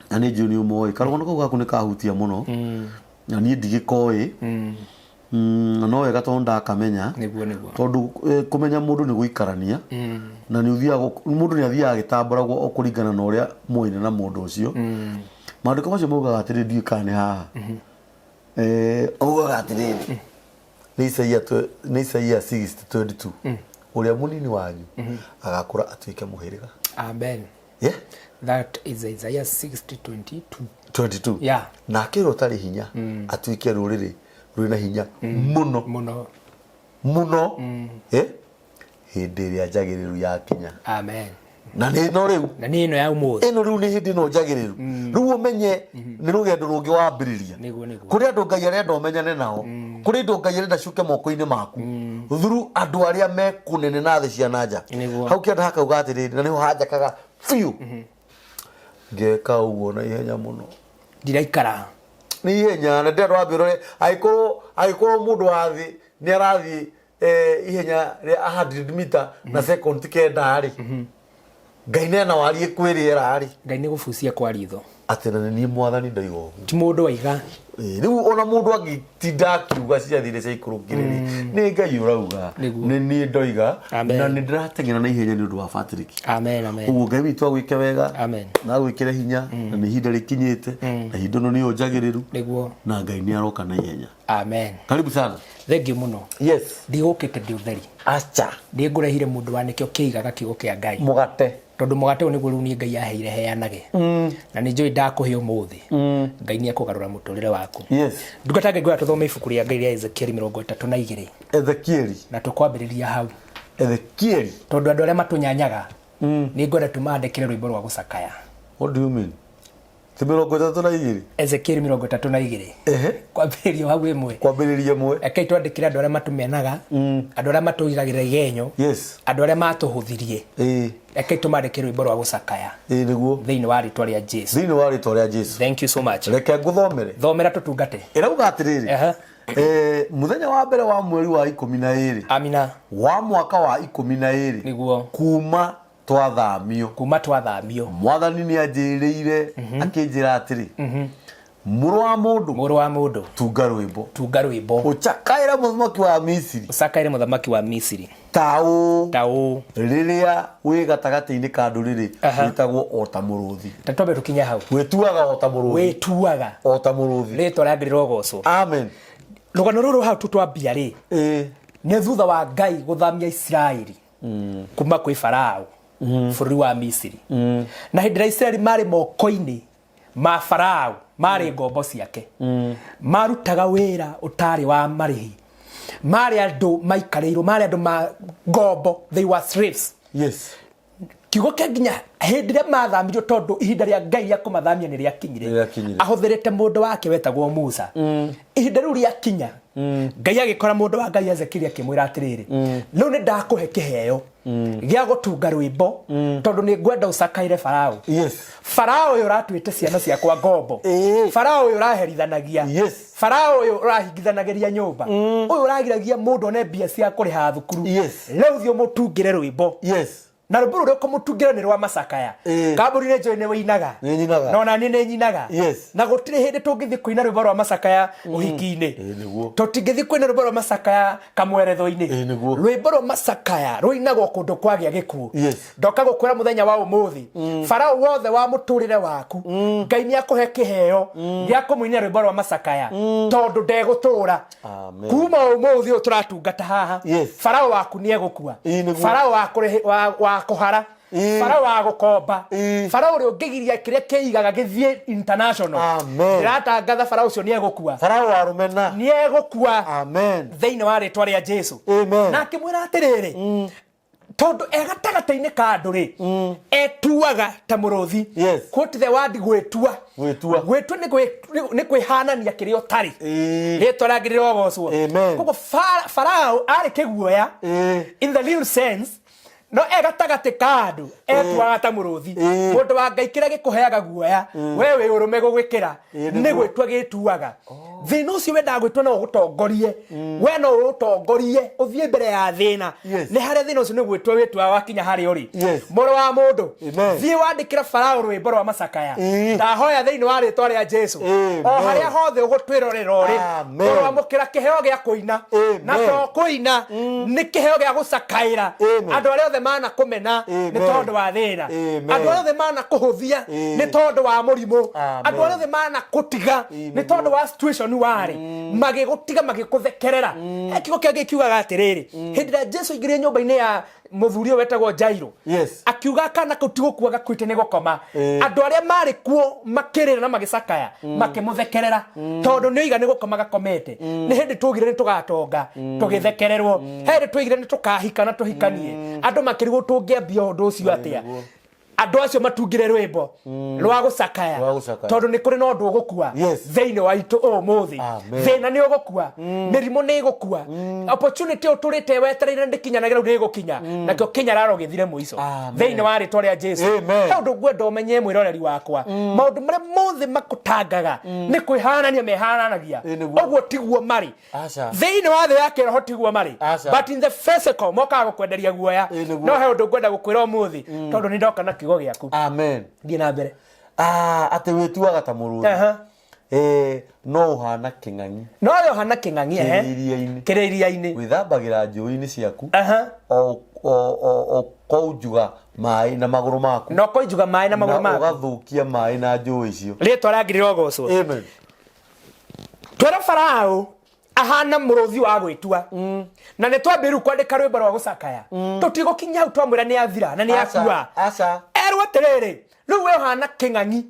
S1: na nĩ njũĩ nĩ ũmoĩ, karũgano kau gaku nĩ kahutia mũno, na niĩ ndigĩkoĩ. No wega tondũ ndakamenya.
S2: Nĩguo, nĩguo.
S1: Tondũ kũmenya mũndũ nĩ gũikarania, na nĩ ũthiaga, mũndũ nĩ athiaga agĩtambũragwo o kũringana na ũrĩa moine na mũndũ ũcio. Maandĩko macio maugaga atĩrĩ, ndiũĩ kana nĩ haha. Augaga atĩrĩrĩ, nĩ Isaia 60:22, ũrĩa mũnini wanyu agakũra atuĩke mũhĩrĩga.
S2: Amen. That is Isaiah 60:22.
S1: 22. Nake ũrĩa ũtarĩ hinya atuĩke rũrĩrĩ rwĩna hinya mũno.
S2: Mũno.
S1: Mũno. Hĩndĩ ĩrĩa njagĩrĩru yakinya.
S2: Amen.
S1: Na nĩ ĩno rĩu.
S2: Na nĩ ĩno ya ũmũthĩ.
S1: Ĩno rĩu nĩ hĩndĩ ĩno njagĩrĩru. Rĩu ũmenye nĩ rũgendo rũngĩ wambĩrĩria.
S2: Nĩguo, nĩguo.
S1: Kũrĩ andũ Ngai arenda ũmenyane nao. Kũrĩ andũ Ngai arenda ciũke moko-inĩ maku. Through andũ arĩa me kũnene na thĩ cia na nja.
S2: Nĩguo.
S1: Hau kĩanda hakauga atĩrĩrĩ, na nĩho hanjakaga biũ. Ngeka ũguo na ihenya mũno.
S2: Ndiraikara.
S1: Nĩ ihenya, na ndĩrenda wambe ũrore, angĩkorwo mũndũ wa thĩ nĩ arathiĩ ihenya rĩa 100 meter na second 9 rĩ, Ngai nena wariĩ kwĩ rĩera rĩ.
S2: Ngai nĩ gũbucia kwa ritho.
S1: Atĩ na nĩ niĩ mwathani ndoiga ũguo.
S2: Ti mũndũ waiga.
S1: Rĩu ona mũndũ angĩtinda akiuga ciathire ciaikũrũkire rĩ, nĩ Ngai ũrauga.
S2: Nĩguo.
S1: Nĩ niĩ ndoiga.
S2: Amen.
S1: Na nĩ ndĩrateng'era na ihenya nĩ ũndũ wa Patrick.
S2: Amen, amen.
S1: Ũguo Ngai witũ agwĩke wega.
S2: Amen.
S1: Na agwĩkĩre hinya, na nĩ ihinda rĩkinyĩte, na ihinda ĩno nĩyo njagĩrĩru.
S2: Nĩguo.
S1: Na Ngai nĩ aroka na ihenya.
S2: Amen.
S1: Karibu sana.
S2: Thank you mũno.
S1: Yes.
S2: Ndigũkĩte ndĩ ũtheri.
S1: Acha.
S2: Nĩ ngũrehire mũndũ wa nĩkĩo kĩigaga kiugo kĩa Ngai.
S1: Mũgate.
S2: Tondũ mũgate ũyũ nĩguo rĩu niĩ Ngai aheire heanage. Na nĩ njũĩ ndakũhe ũmũthĩ. Ngai nĩ ekũgarũra mũtũrĩre waku.
S1: Yes.
S2: Ndungata Ngai, ngwenda tũthome ibuku rĩa Ngai rĩa Ezekieli 32.
S1: Ezekieli.
S2: Na tũkwambĩrĩria hau.
S1: Ezekieli.
S2: Tondũ andũ arĩa matũnyanyaga, nĩ ngwenda tũmandĩkĩre rwĩmbo rwa gũcakaya.
S1: What do you mean? Ti 32?
S2: Ezekieli 32. Kwambĩrĩria hau ĩmwe.
S1: Kwambĩrĩria ĩmwe.
S2: Rekei twandĩkĩre andũ arĩa matũmenaga, andũ arĩa matũigagĩra igenyo, andũ arĩa matũhũthirie. Rekei tũmandĩkĩre rwĩmbo rwa gũcakaya.
S1: Ĩĩ nĩguo.
S2: Thĩinĩ wa rĩtwa rĩa Jesu.
S1: Thĩinĩ wa rĩtwa rĩa Jesu.
S2: Thank you so much.
S1: Reke ngũthomere.
S2: Thomera tũtungate.
S1: Ĩrauga atĩrĩrĩ. Mũthenya wa mbere wa mweri wa 12.
S2: Amina.
S1: Wa mwaka wa 12.
S2: Nĩguo.
S1: Kuma twathamio.
S2: Kuma twathamio.
S1: Mwathani nĩ anjĩrĩire akĩnjĩra atĩrĩ, mũrũ wa mũndũ,
S2: Mũrũ wa mũndũ,
S1: tunga rwĩmbo,
S2: tunga rwĩmbo,
S1: ũcakaĩre mũthamaki wa Misiri,
S2: ũcakaĩre mũthamaki wa Misiri,
S1: ta ũũ,
S2: ta ũũ,
S1: rĩrĩa wĩ gatagatĩ-inĩ ka ndũrĩrĩ, wĩtagwo o ta mũrũthi.
S2: Ta twambe tũkinye hau.
S1: Wĩtuaga o ta mũrũthi.
S2: Wĩtuaga
S1: o ta mũrũthi.
S2: Rĩtwa rĩa Ngai rĩrogocwo.
S1: Amen.
S2: Rũgano rũrũ hau tu twambia rĩ, nĩ thutha wa Ngai gũthamia Isiraeli kuma kwĩ Farao. Bũrũri wa Misiri. Na hĩndĩ ĩrĩa Isiraeli marĩ moko-inĩ ma Farao, marĩ ngombo ciake, marutaga wĩra ũtarĩ wa marĩhi, marĩ andũ maikarĩirwo, marĩ andũ ma ngombo, they were slaves. Kiugo kĩa nginya hĩndĩ ĩrĩa mathamirio, tondũ ihinda rĩa Ngai rĩa kũmathamia nĩ rĩakinyire.
S1: Nĩ rĩakinyire.
S2: Ahũthĩrĩte mũndũ wake wetagwo Musa. Ihinda rĩu rĩakinya, Ngai agĩkora mũndũ wa Ngai Ezekieli, akĩmwĩra atĩrĩrĩ, rĩu nĩ ndakũhe kĩheo gĩa gũtunga rwĩmbo, tondũ nĩ ngwenda ũcakaĩre Farao. Farao ũyũ ũratuĩte ciana ciakwa ngombo. Farao ũyũ ũraherithanagia. Farao ũyũ ũrahingithanagĩria nyũmba, ũyũ ũragiragia mũndũ one mbia cia kũrĩha thukuru. Rĩu thiĩ ũmũtungĩre rwĩmbo. Na rwĩmbo rũrĩa ũkũmũtungĩra nĩ rwa macakaya. Kambuni nĩ njũĩ nĩ wĩinaga.
S1: Nĩ nyinaga.
S2: Na ona niĩ nĩ nyinaga. Na gũtirĩ hĩndĩ tũngĩthiĩ kũina rwĩmbo rwa macakaya ũhiki-inĩ.
S1: Ĩĩ, nĩguo.
S2: Tũtingĩthiĩ kũina rwĩmbo rwa macakaya kamweretho-inĩ.
S1: Ĩĩ, nĩguo.
S2: Rwĩmbo rwa macakaya rũinagwo kũndũ kwagĩa gĩkuũ. Ndoka gũkwĩra mũthenya wa ũmũthĩ, Farao wothe wa mũtũrĩre waku, Ngai nĩ akũhe kĩheo gĩa kũmũinĩra rwĩmbo rwa macakaya, tondũ ndegũtũra.
S1: Amen.
S2: Kuma ũmũthĩ ũyũ tũratungata haha, Farao waku nĩ egũkua.
S1: Ĩĩ, nĩguo.
S2: Farao wa wa kũhara, Farao wa gũkomba, Farao ũrĩa ũngĩgiria kĩrĩa kĩigaga gĩthiĩ international.
S1: Amen.
S2: Ndĩratangatha Farao ũcio nĩ egũkua.
S1: Farao wa rũmena.
S2: Nĩ egũkua.
S1: Amen.
S2: Thĩinĩ wa rĩtwa rĩa Jesu.
S1: Amen.
S2: Na akĩmwĩra atĩrĩrĩ, tondũ e gatagatĩ-inĩ ka andũ rĩ, etuaga ta mũrũthi. Quote the word gwĩtua.
S1: Gwĩtua.
S2: Gwĩtua nĩ kwĩhanania kĩrĩa ũtarĩ. Rĩtwa rĩangĩ rĩrogocwo.
S1: Amen.
S2: Koguo Farao arĩ kĩguoya in the real sense, no e gatagatĩ ka andũ etuaga ta mũrũthi. Mũndũ wa Ngai, kĩrĩa gĩkũheaga guoya we wĩ ũrũme gũgĩkĩra nĩ
S1: Nĩguo.
S2: Gwĩtua gĩtuaga thĩna ũcio wendaga gwĩtua no ũgũtongorie, we no ũũtongorie ũthiĩ mbere ya thĩna. Nĩ harĩa thĩna ũcio nĩ gwĩtua wĩtuaga wakinya harĩa ũrĩ. Mũrũ wa mũndũ,
S1: Amen.
S2: thiĩ wandĩkĩre Farao rwĩmbo rwa macakaya. Ndahoya thĩinĩ wa rĩtwa rĩa Jesu,
S1: Amen.
S2: o harĩa hothe ũgũtwĩrorera ũrĩ,
S1: Amen.
S2: ũroamũkĩra kĩheo gĩa kũina.
S1: Amen.
S2: Na to kũina, nĩ kĩheo gĩa gũcakaĩra
S1: Amen.
S2: andũ arĩa othe manakũmena nĩ
S1: Amen.
S2: tondũ wa thĩna,
S1: Amen.
S2: andũ arĩa othe manakũhũthia nĩ tondũ wa mũrimũ,
S1: Amen.
S2: andũ arĩa othe manakũtiga nĩ tondũ wa situation warĩ, magĩgũtiga, magĩkũthekerera. He kiugo kĩngĩ kiugaga atĩrĩrĩ, hĩndĩ ĩrĩa Jesu aingĩrire nyũmba-inĩ ya mũthuri ũyũ wetagwo Jairo, akiuga kana kau ti gũkua gakuĩte, nĩ gũkoma. Andũ arĩa marĩ kuo makĩrĩra na magĩcakaya, makĩmũthekerera, tondũ nĩ oiga nĩ gũkoma gakomete. Nĩ hĩndĩ twaugire nĩ tũgatonga, tũgĩthekererwo. He hĩndĩ twaugire nĩ tũkahika na tũhikanie, andũ makĩrigwo tũngĩambia ũndũ ũcio atĩa. Andũ acio matungire rwĩmbo rwa gũcakaya.
S1: Rwa gũcakaya.
S2: Tondũ nĩ kũrĩ na ũndũ ũgũkua thĩinĩ wa itũ ũmũthĩ.
S1: Amen.
S2: Thĩna nĩ ũgũkua, mĩrimũ nĩ ĩgũkua, opportunity ũtũrĩte wetereire ndĩkinyanagĩra rĩu nĩ ĩgũkinya, nakĩo kĩnyararo gĩthire mũico.
S1: Amen.
S2: Thĩinĩ wa rĩtwa rĩa Jesu.
S1: Amen.
S2: He ũndũ ngwenda ũmenye, mwĩroreri wakwa, maũndũ marĩa mothe makũtangaga nĩ kwĩhanania mehananagia.
S1: Ĩ, nĩguo.
S2: Ũguo tiguo marĩ.
S1: Aca.
S2: Thĩinĩ wa thĩ ya kĩroho tiguo marĩ.
S1: Aca.
S2: But in the physical mokaga gũkwenderia guoya.
S1: Ĩ, nĩguo.
S2: No he ũndũ ngwenda gũkwĩra ũmũthĩ, tondũ nĩ ndoka na kiugo gĩaku.
S1: Amen.
S2: Thiĩ na mbere.
S1: Ah, atĩ wĩtuaga ta mũrũthi. No ũhana kĩng'ang'i.
S2: No we ũhana kĩng'ang'i, ehe.
S1: Kĩrĩ iria-inĩ.
S2: Kĩrĩ iria-inĩ.
S1: Wĩthambagĩra njũĩ-inĩ ciaku, o ũkounjuga maĩ na magũrũ maku.
S2: Na ũkoinjuga maĩ na magũrũ
S1: na
S2: maku.
S1: Ũgathũkia maĩ na njũĩ icio.
S2: Rĩtwa rĩa rĩrogocwo.
S1: Amen.
S2: Twĩra Farao ahana mũrũthi wa gwĩtua, na nĩ twambĩ rĩu kwandĩka rwĩmbo rwa gũcakaya. Tũtigũkinya hau twamwĩra nĩ athira na nĩ
S1: Aca,
S2: akua.
S1: aca.
S2: Erwo atĩrĩrĩ, rĩu we ũhana kĩng'ang'i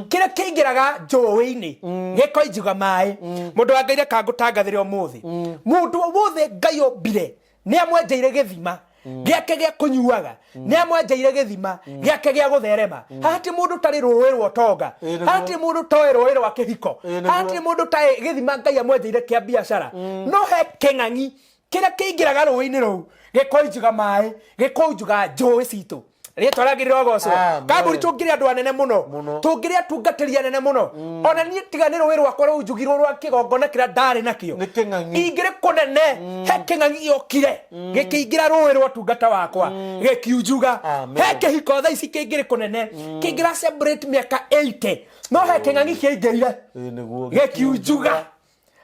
S2: kĩrĩa kĩingĩraga njũĩ-inĩ gĩkoinjuga maĩ. Mũndũ wa Ngai, reka ngũtangathĩre ũmũthĩ, mũndũ o wothe Ngai ombire nĩ amwenjeire gĩthima gĩake gĩa kũnyuaga, nĩ amwenjeire gĩthima gĩake gĩa gũtherema. Haha ti mũndũ ũtarĩ rũĩ rwa ũtonga.
S1: Ĩ, nĩguo.
S2: Haha ti mũndũ ũtoĩ rũĩ rwa kĩhiko.
S1: Ĩ, nĩguo.
S2: Haha ti mũndũ ũtarĩ gĩthima Ngai amwenjeire kĩa biacara. No he kĩng'ang'i kĩrĩa kĩingĩraga rũĩ-inĩ rũu gĩkoinjuga maĩ, gĩkoinjuga njũĩ citũ. Rĩtwa rĩangĩ rĩrogocwo.
S1: Amen.
S2: Kambuni, tũngĩrĩ andũ anene mũno,
S1: Mũno.
S2: tũngĩrĩ atungatĩri anene mũno. Ona niĩ tiga nĩ rũĩ rwakwa rũunjugirwo rwa kĩgongona kĩrĩa ndarĩ nakĩo.
S1: Nĩ kĩng'ang'i.
S2: Ingĩrĩ kũnene. He kĩng'ang'i gĩokire gĩkĩingĩra rũĩ rwa tungata wakwa gĩkiunjuga.
S1: Amen.
S2: He kĩhiko thaa ici kĩngĩrĩ kũnene kĩngĩra celebrate mĩaka 80, no he kĩng'ang'i kĩaingĩrire
S1: Ĩ, nĩguo.
S2: gĩkiunjuga.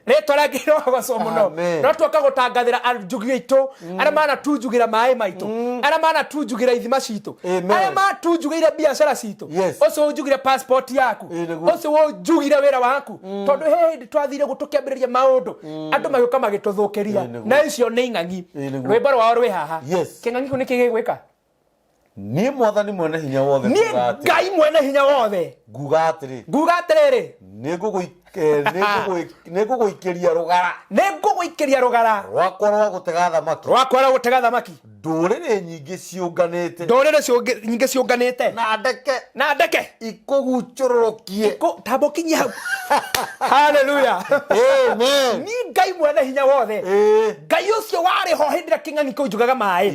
S2: Rĩtwa rĩake rĩrogocwo mũno.
S1: Amen.
S2: No twoka gũtangathĩra anjugi aitũ arĩa manatunjugĩra maĩ maitũ, arĩa manatunjugĩra ithima citũ,
S1: Amen.
S2: arĩa matunjugĩire biacara citũ, ũcio ũnjugire passport yaku,
S1: Ĩ, nĩguo.
S2: ũcio ũnjugire wĩra waku, tondũ he hĩndĩ twathire gũtũkĩambĩrĩria maũndũ, andũ magĩũka magĩtũthũkĩria.
S1: Ĩ, nĩguo.
S2: Na icio nĩ ing'ang'i.
S1: Ĩ, nĩguo.
S2: Rwĩmbo rwao rwĩ haha.
S1: Yes.
S2: Kĩng'ang'i kĩu nĩkĩ gĩgwĩka?
S1: Niĩ Mwathani mwene hinya wothe
S2: Niĩ
S1: nguga atĩrĩ-
S2: Ngai mwene hinya wothe
S1: nguga atĩrĩ,
S2: nguga atĩrĩrĩ,
S1: nĩngũgũikĩria rũgara
S2: nĩ ngũgũikĩria rũgara
S1: rwakwa rwa gũtega thamaki,
S2: rwakwa rwa gũtega thamaki,
S1: ndũrĩrĩ nyingĩ ciũnganĩte,
S2: ndũrĩrĩ nyingĩ ciũnganĩte,
S1: na ndeke
S2: na ndeke
S1: ikũgucũrũrũkie.
S2: Tamba ũkinyie hau. Haleluya.
S1: Amen.
S2: Niĩ Ngai mwene hinya wothe, Ngai ũcio warĩ ho hĩndĩ ĩrĩa kĩng'ang'i kĩu njugaga maĩ,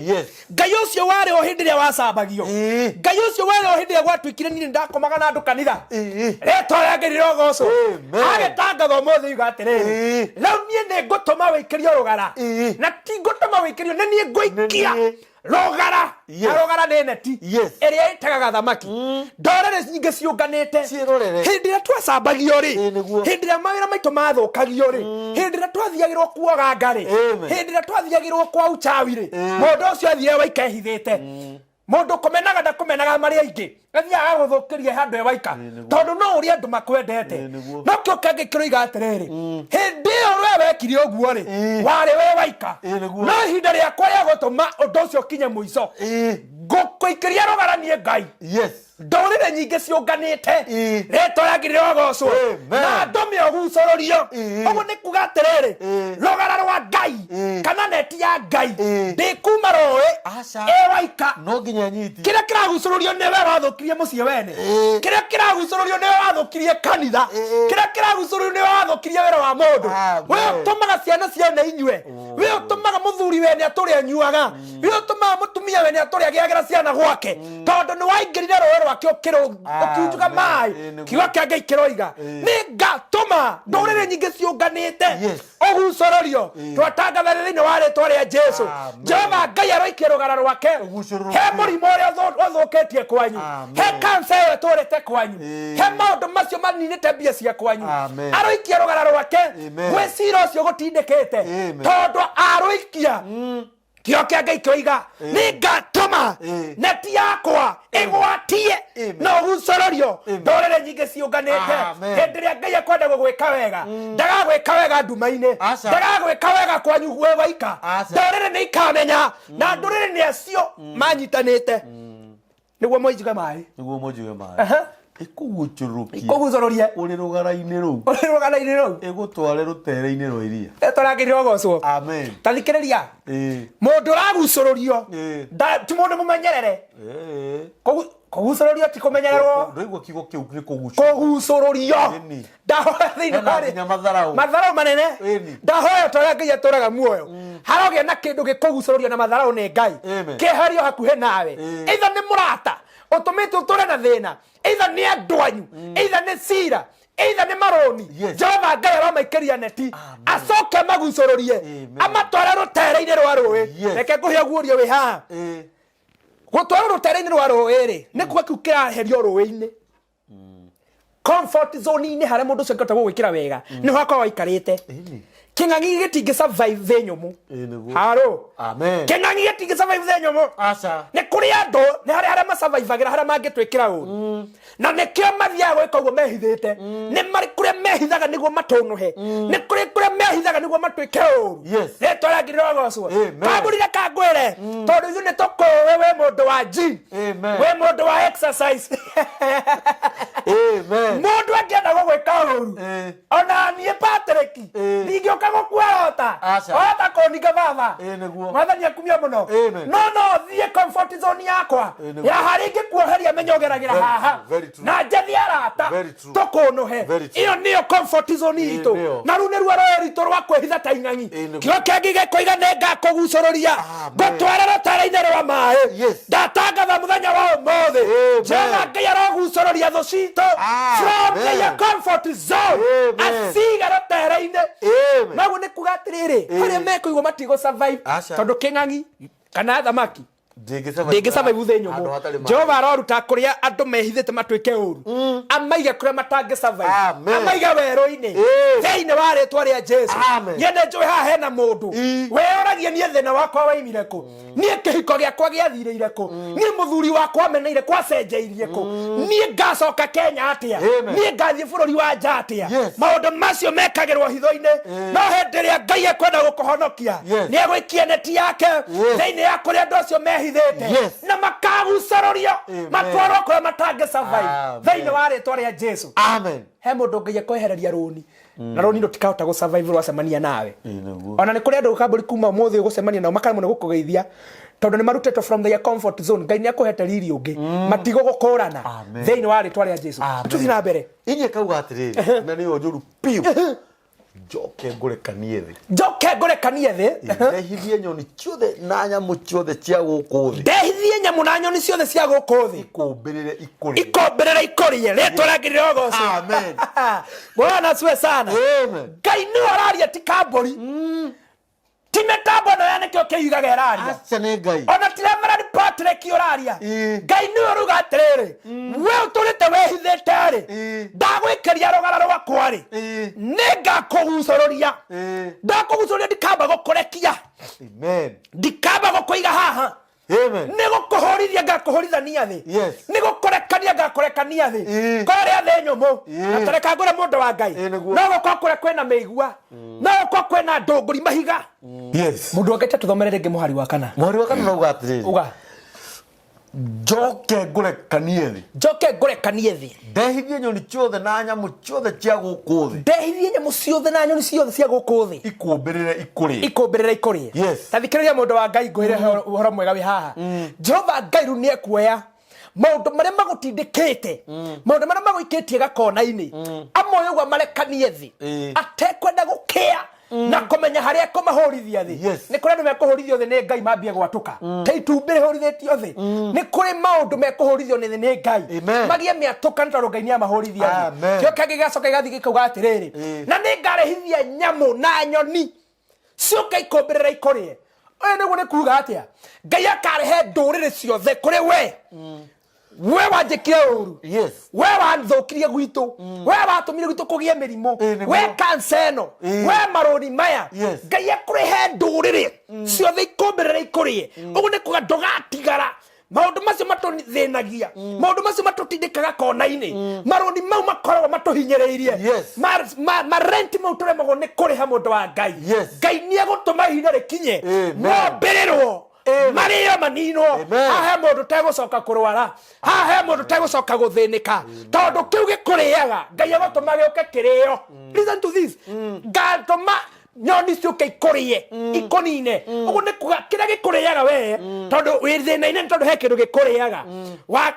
S2: Ngai ũcio warĩ ho hĩndĩ ĩrĩa wacambagio, Ngai ũcio warĩ ho hĩndĩ ĩrĩa gwatuĩkire niĩ nĩndakomaga na andũ kanitha, rĩtwa rĩa Ngai rĩrogocwo.
S1: Amen.
S2: Agĩtangatha ũmũthĩ yuga atĩrĩrĩ, rĩu niĩ nĩ ngũtũma wĩikĩrio rũgara, na ti ngũtũma wĩikĩrio, nĩ niĩ ngũikia
S1: Nĩ niĩ.
S2: rũgara. Na rũgara nĩ neti ĩrĩa ĩtegaga thamaki. Ndũrĩrĩ nyingĩ ciũnganĩte.
S1: Ciĩrorere.
S2: Hĩndĩ ĩrĩa twacambagio rĩ,
S1: Ĩĩ, nĩguo.
S2: hĩndĩ ĩrĩa mawĩra maitũ mathũkagio rĩ, hĩndĩ ĩrĩa twathiagĩrwo kuoga nga rĩ,
S1: Amen.
S2: hĩndĩ ĩrĩa twathiagĩrwo kwa uchawi rĩ, mũndũ ũcio athire waika ehithĩte. Mũndũ kũmenaga ndakũmenaga marĩ aingĩ, athiaga agũthũkĩria handũ e waika,
S1: nĩguo.
S2: tondũ no ũrĩa andũ makwendete.
S1: Ĩĩ, nĩguo.
S2: No kĩo kĩangĩ kĩroiga atĩrĩrĩ, hĩndĩ ĩyo we wekire ũguo rĩ, warĩ we waika,
S1: Ĩĩ, nĩguo.
S2: no ihinda rĩakwa rĩa gũtũma ũndũ ũcio ũkinye mũico, ngũkũikĩria rũgara niĩ Ngai. Ndũrĩrĩ nyingĩ ciũnganĩte, rĩtwa rĩa Ngai rĩrogocwo.
S1: Amen.
S2: Na ndũme ũgucũrũrio. Ũguo nĩ kuga atĩrĩrĩ, rũgara rwa Ngai kana neti ya Ngai ndĩkuma rũĩ
S1: Aca.
S2: ĩ waika.
S1: No nginya nyiti.
S2: Kĩrĩa kĩragucũrũrio nĩwe wathũkirie mũciĩ wene, kĩrĩa kĩragucũrũrio nĩwe wathũkirie kanitha, kĩrĩa kĩragucũrũrio nĩwe wathũkirie wĩra wa mũndũ.
S1: Amen.
S2: We ũtũmaga ciana ciene inyue, we ũtũmaga mũthuri wene atũre anyuaga, we ũtũmaga mũtumia wene atũre agĩagĩra ciana gwake, tondũ nĩ waingĩrire rũĩ rwake ũkiunjuga
S1: Amen.
S2: maĩ.
S1: Ĩĩ, nĩguo.
S2: Kiugo kĩa Ngai kĩroiga nĩ ngatũma ndũrĩrĩ nyingĩ ciũnganĩte ũgucũrũrio. Twatangatha thĩinĩ wa rĩtwa rĩa Jesu.
S1: Amen.
S2: Jehova Ngai aroikia rũgara rwake
S1: Ũgucũrũrũkie.
S2: he mũrimũ ũrĩa ũthũkĩtie kwanyu,
S1: Amen.
S2: he kansa ĩyo ĩtũrĩte kwanyu, he maũndũ macio maninĩte mbia cia kwanyu.
S1: Amen.
S2: Aroikia rũgara rwake
S1: Amen.
S2: gwĩ cira ũcio gũtindĩkĩte,
S1: Amen.
S2: tondũ aroikia kĩo kĩa Ngai kĩoiga nĩ ngatũma neti yakwa ĩgwatie
S1: Amen.
S2: na ũgucũrũrio
S1: Amen.
S2: ndũrĩrĩ nyingĩ ciũnganĩte.
S1: Amen.
S2: Hĩndĩ ĩrĩa Ngai ekwenda gũgwĩka wega, ndagagwĩka wega nduma-inĩ,
S1: Aca.
S2: ndagagwĩka wega kwanyu gwĩ waika.
S1: Aca.
S2: Ndũrĩrĩ nĩ ikamenya, na ndũrĩrĩ nĩ acio manyitanĩte nĩguo moinjuge maĩ.
S1: Nĩguo mũnjuge maĩ. Ĩkũgucũrũkie.
S2: Kũgucũrũrie.
S1: Ũrĩ rũgara-inĩ rũu.
S2: Ũrĩ rũgara-inĩ rũu.
S1: Ĩgũtware rũtere-inĩ rwa iria.
S2: Tũrangĩrĩra ũgocwo.
S1: Amen.
S2: Ta thikĩrĩria, mũndũ ũragucũrũrio ti mũndũ mũmenyerere. Kũgucũrũrio ti kũmenyererwo.
S1: Ndũigua kiugo kĩu nĩ kũgucũrũrio.
S2: Kũgucũrũrio.
S1: Ĩni.
S2: Ndahoya thĩinĩ
S1: Hena
S2: wa
S1: nginya matharaũ.
S2: Matharaũ manene.
S1: Ĩni.
S2: Ndahoya ta ũrĩa Ngai atũraga muoyo, harogĩa na kĩndũ gĩkũgucũrũrio na matharaũ nĩ Ngai,
S1: Amen.
S2: kĩeherio hakuhĩ nawe. Either nĩ mũrata ũtũmĩte ũtũre na thĩna, either nĩ andũ anyu, either nĩ cira, either nĩ marũni, Jehova Ngai aromaikĩria neti, acoke magucũrũrie,
S1: Amen.
S2: amatware rũtere-inĩ rwa rũĩ. Reke ngũhe ũguũrio wĩ haha. Gũtwarwo rũtere-inĩ rwa rũĩ rĩ, nĩ kuga kĩu kĩraherio rũĩ-inĩ, comfort zone-inĩ, harĩa mũndũ ũcio angĩhota gũgwĩkĩra wega, nĩho akorwo aikarĩte. Kĩng'ang'i gĩtingĩ survive thĩ nyũmũ.
S1: Ĩĩ, nĩguo.
S2: Haro.
S1: Amen.
S2: Kĩng'ang'i gĩtingĩ survive thĩ nyũmũ.
S1: Aca.
S2: Nĩ kũrĩ andũ, nĩ harĩ arĩa masurvivagĩra harĩa mangĩtwĩkĩra ũru, na nĩkĩo mathiaga gwĩka ũguo mehithĩte. Nĩ marĩ kũrĩa mehithaga nĩguo matũnũhe, nĩ kũrĩ kũrĩa mehithaga nĩguo matwĩke ũru. Rĩtwa rĩa Ngai rĩrogocwo.
S1: Amen.
S2: Kambũrire kangwĩre, tondũ ithuĩ nĩ tũkũĩ wĩ mũndũ wa gym,
S1: Amen.
S2: wĩ mũndũ wa exercise.
S1: Amen.
S2: Mũndũ angĩenda gũgwĩka ũru, ona niĩ Patrick ndingĩũka gũkuorota
S1: Aca.
S2: ota kũninga baba.
S1: Ĩĩ, nĩguo.
S2: Mwathani akumio mũno.
S1: Amen.
S2: No thiĩ comfort zone yakwa
S1: Ĩĩ, nĩguo.
S2: ya harĩa ingĩkuoheria menye ũgeragĩra
S1: Very
S2: haha,
S1: true, very true.
S2: na njethe arata
S1: Very true.
S2: tũkũnũhe.
S1: Very true.
S2: Ĩyo nĩyo comfort zone
S1: Ĩĩ,
S2: itũ,
S1: nĩyo.
S2: na rĩu nĩruo rũĩ rwitũ rwa kwĩhitha ta ing'ang'i.
S1: Ĩĩ, nĩguo.
S2: Kĩo kĩngĩ gĩkoiga nĩ ngakũgucũrũria,
S1: Amen.
S2: ngũtware rũtere-inĩ rwa maĩ. Ndatangatha mũthenya wa ũmũthĩ,
S1: Amen.
S2: Jehova Ngai arogucũrũria thũ citũ from
S1: Amen.
S2: their comfort zone,
S1: Amen.
S2: aciga rũtere-inĩ.
S1: Amen.
S2: Noguo nĩ kuga atĩrĩrĩ, harĩa mekũigwo matigũ survive,
S1: Aca.
S2: tondũ kĩng'ang'i kana thamaki
S1: Ndĩngĩ
S2: ndĩngĩ survive thĩ
S1: Handũ
S2: nyũmũ.
S1: hatarĩ maĩ.
S2: Jehova aroruta kũrĩa andũ mehithĩte matuĩke ũru, amaige kũrĩa matangĩ survive,
S1: Amen.
S2: amaige werũ-inĩ
S1: Amen.
S2: thĩinĩ wa rĩtwa rĩa Jesu.
S1: Amen.
S2: Niĩ nĩ njũĩ haha hena mũndũ wĩyũragia, niĩ thĩna wakwa waimire kũ? Niĩ kĩhiko gĩakwa gĩathirĩire kũ? Niĩ mũthuri wakwa ameneire kwacenjeirie kũ? Niĩ ngacoka Kenya atĩa?
S1: Amen.
S2: Niĩ ngathiĩ bũrũri wa nja atĩa? Maũndũ macio mekagĩrwo hitho-inĩ, no hĩndĩ ĩrĩa Ngai ekwenda gũkũhonokia, nĩ egũikia neti yake thĩinĩ ya kũrĩa andũ acio mehithĩte. mehithĩte
S1: Yes.
S2: na makagucũrũrio
S1: Amen.
S2: matwarwo kũrĩa matangĩ survive
S1: Amen.
S2: thĩinĩ wa rĩtwa rĩa Jesu.
S1: Amen.
S2: He mũndũ Ngai akwehereria rũni na rũni rũtikahota gũ survive rwacemania nawe.
S1: Ĩĩ, nĩguo.
S2: Ona nĩ kũrĩ andũ kambũri kuma ũmũthĩ ũgũcemania nao makaremwo nĩ gũkũgeithia tondũ nĩ marutĩtwo from their comfort zone. Ngai nĩ akũhete riri ũngĩ, matigũgũkũrana
S1: Amen.
S2: thĩinĩ wa rĩtwa rĩa Jesu.
S1: Amen.
S2: Tũthiĩ na mbere.
S1: Inyĩ kauga atĩrĩrĩ, na nĩyo njũru biũ, njoke ngũrekanie thĩ.
S2: Njoke ngũrekanie thĩ.
S1: Ndehithie nyoni ciothe na nyamũ ciothe cia gũkũ thĩ.
S2: Ndehithie nyamũ na nyoni ciothe cia gũkũ thĩ.
S1: Ikũmbĩrĩre ikũrĩe.
S2: Ikombĩrĩra ikũrĩe. Rĩtwa rĩa Ngai rĩrogocwo.
S1: Amen.
S2: Bwana asifiwe sana.
S1: Amen.
S2: Ngai nĩwe ũraria, ti kambũri, ti mĩtambo ĩno ya nĩkĩo kĩigaga ĩraria.
S1: Aca, nĩ Ngai.
S2: Ona ti Reverend Patrick ũraria.
S1: Ĩĩ.
S2: Ngai nĩwe ũrauga atĩrĩrĩ, we ũtũrĩte wĩhithĩte rĩ, ndagwĩkĩria rũgara rwakwa rĩ, nĩngakũgucũrũria. Ndakũgucũrũria, ndikamba gũkũrekia.
S1: Amen.
S2: Ndikamba gũkũiga haha.
S1: Amen.
S2: Nĩ gũkũhũrithia ngakũhũrithania thĩ. Nĩ gũkũrekania ngakũrekania thĩ kũrĩa thĩ nyũmũ. Na tareka ngũre, mũndũ wa Ngai,
S1: Ĩĩ, nĩguo.
S2: no gũkorwo kũrĩa kwĩna mĩigua, no gũkorwo kwĩna ndũngũri mahiga.
S1: Yes.
S2: Mũndũ wa Ngai, tũthomere rĩngĩ mũhari wa kana.
S1: Mweri wa kana nauga atĩrĩrĩ,
S2: Uga.
S1: Njoke ngũrekanie thĩ.
S2: Njoke ngũrekanie thĩ.
S1: Ndehithie nyoni ciothe na nyamũ ciothe cia gũkũ thĩ.
S2: Ndehithie nyamũ ciothe na nyoni ciothe cia gũkũ thĩ.
S1: Ikũmbĩrĩre ikũrĩe.
S2: Ikũmbĩrĩra ikũrĩe.
S1: Yes.
S2: Ta thikĩrĩria, mũndũ wa Ngai, ngwĩre ũhoro mwega wĩ haha. Jehova Ngai rĩu nĩ ekuoya maũndũ marĩa magũtindĩkĩte, maũndũ marĩa magũikĩtie gakona-inĩ, amoe ũguo amarekanie thĩ, atekwenda gũkĩa na kũmenya harĩa ekũmahũrithia thĩ. Nĩ kũrĩ andũ mekũhũrithio thĩ nĩ Ngai mambie gwatũka ta itumbĩ rĩhũrithĩtio thĩ. Nĩ kũrĩ maũndũ mekũhũrithio nĩ thĩ nĩ Ngai
S1: Amen.
S2: magie mĩatũka, nĩ tondũ Ngai nĩ amahũrithia thĩ.
S1: Amen.
S2: Kĩo kĩngĩ gĩgacoka gĩgathiĩ gĩkauga atĩrĩrĩ, na nĩ ngarehithia nyamũ na nyoni ciũke ikũmbĩrĩra ikũrĩe. Ũyũ nĩguo nĩ kuga atĩa? Ngai akarehe ndũrĩrĩ ciothe kũrĩ we, we wanjĩkire ũru, we wathũkirie gwitũ, we watũmire gwitũ kũgĩe mĩrimũ,
S1: Ĩĩ, nĩguo.
S2: we kansa ĩno, we marũni maya. Ngai akũrehe ndũrĩrĩ ciothe ikũmbĩrĩra ikũrĩe. Ũguo nĩ kuga ndũgatigara. Maũndũ macio matũthĩnagia, maũndũ macio matũtindĩkaga kona-inĩ, marũni mau makoragwo matũhinyĩrĩirie, marenti mau tũremagwo nĩ kũrĩha, mũndũ wa Ngai, Ngai nĩ egũtũma ihinda rĩkinye
S1: Amen.
S2: mombĩrĩrwo,
S1: Amen.
S2: marĩo maninwo.
S1: Amen.
S2: Haha he mũndũ tegũcoka kũrwara, haha he mũndũ tegũcoka gũthĩnĩka, tondũ kĩu gĩkũrĩaga Ngai egũtũma gĩũke kĩrĩo. Listen to this: ngatũma nyoni ciũke ikũrĩe, ikũnine. Ũguo nĩ kuga kĩrĩa gĩkũrĩaga we, tondũ wĩ thĩna-inĩ nĩ tondũ he kĩndũ gĩkũrĩaga.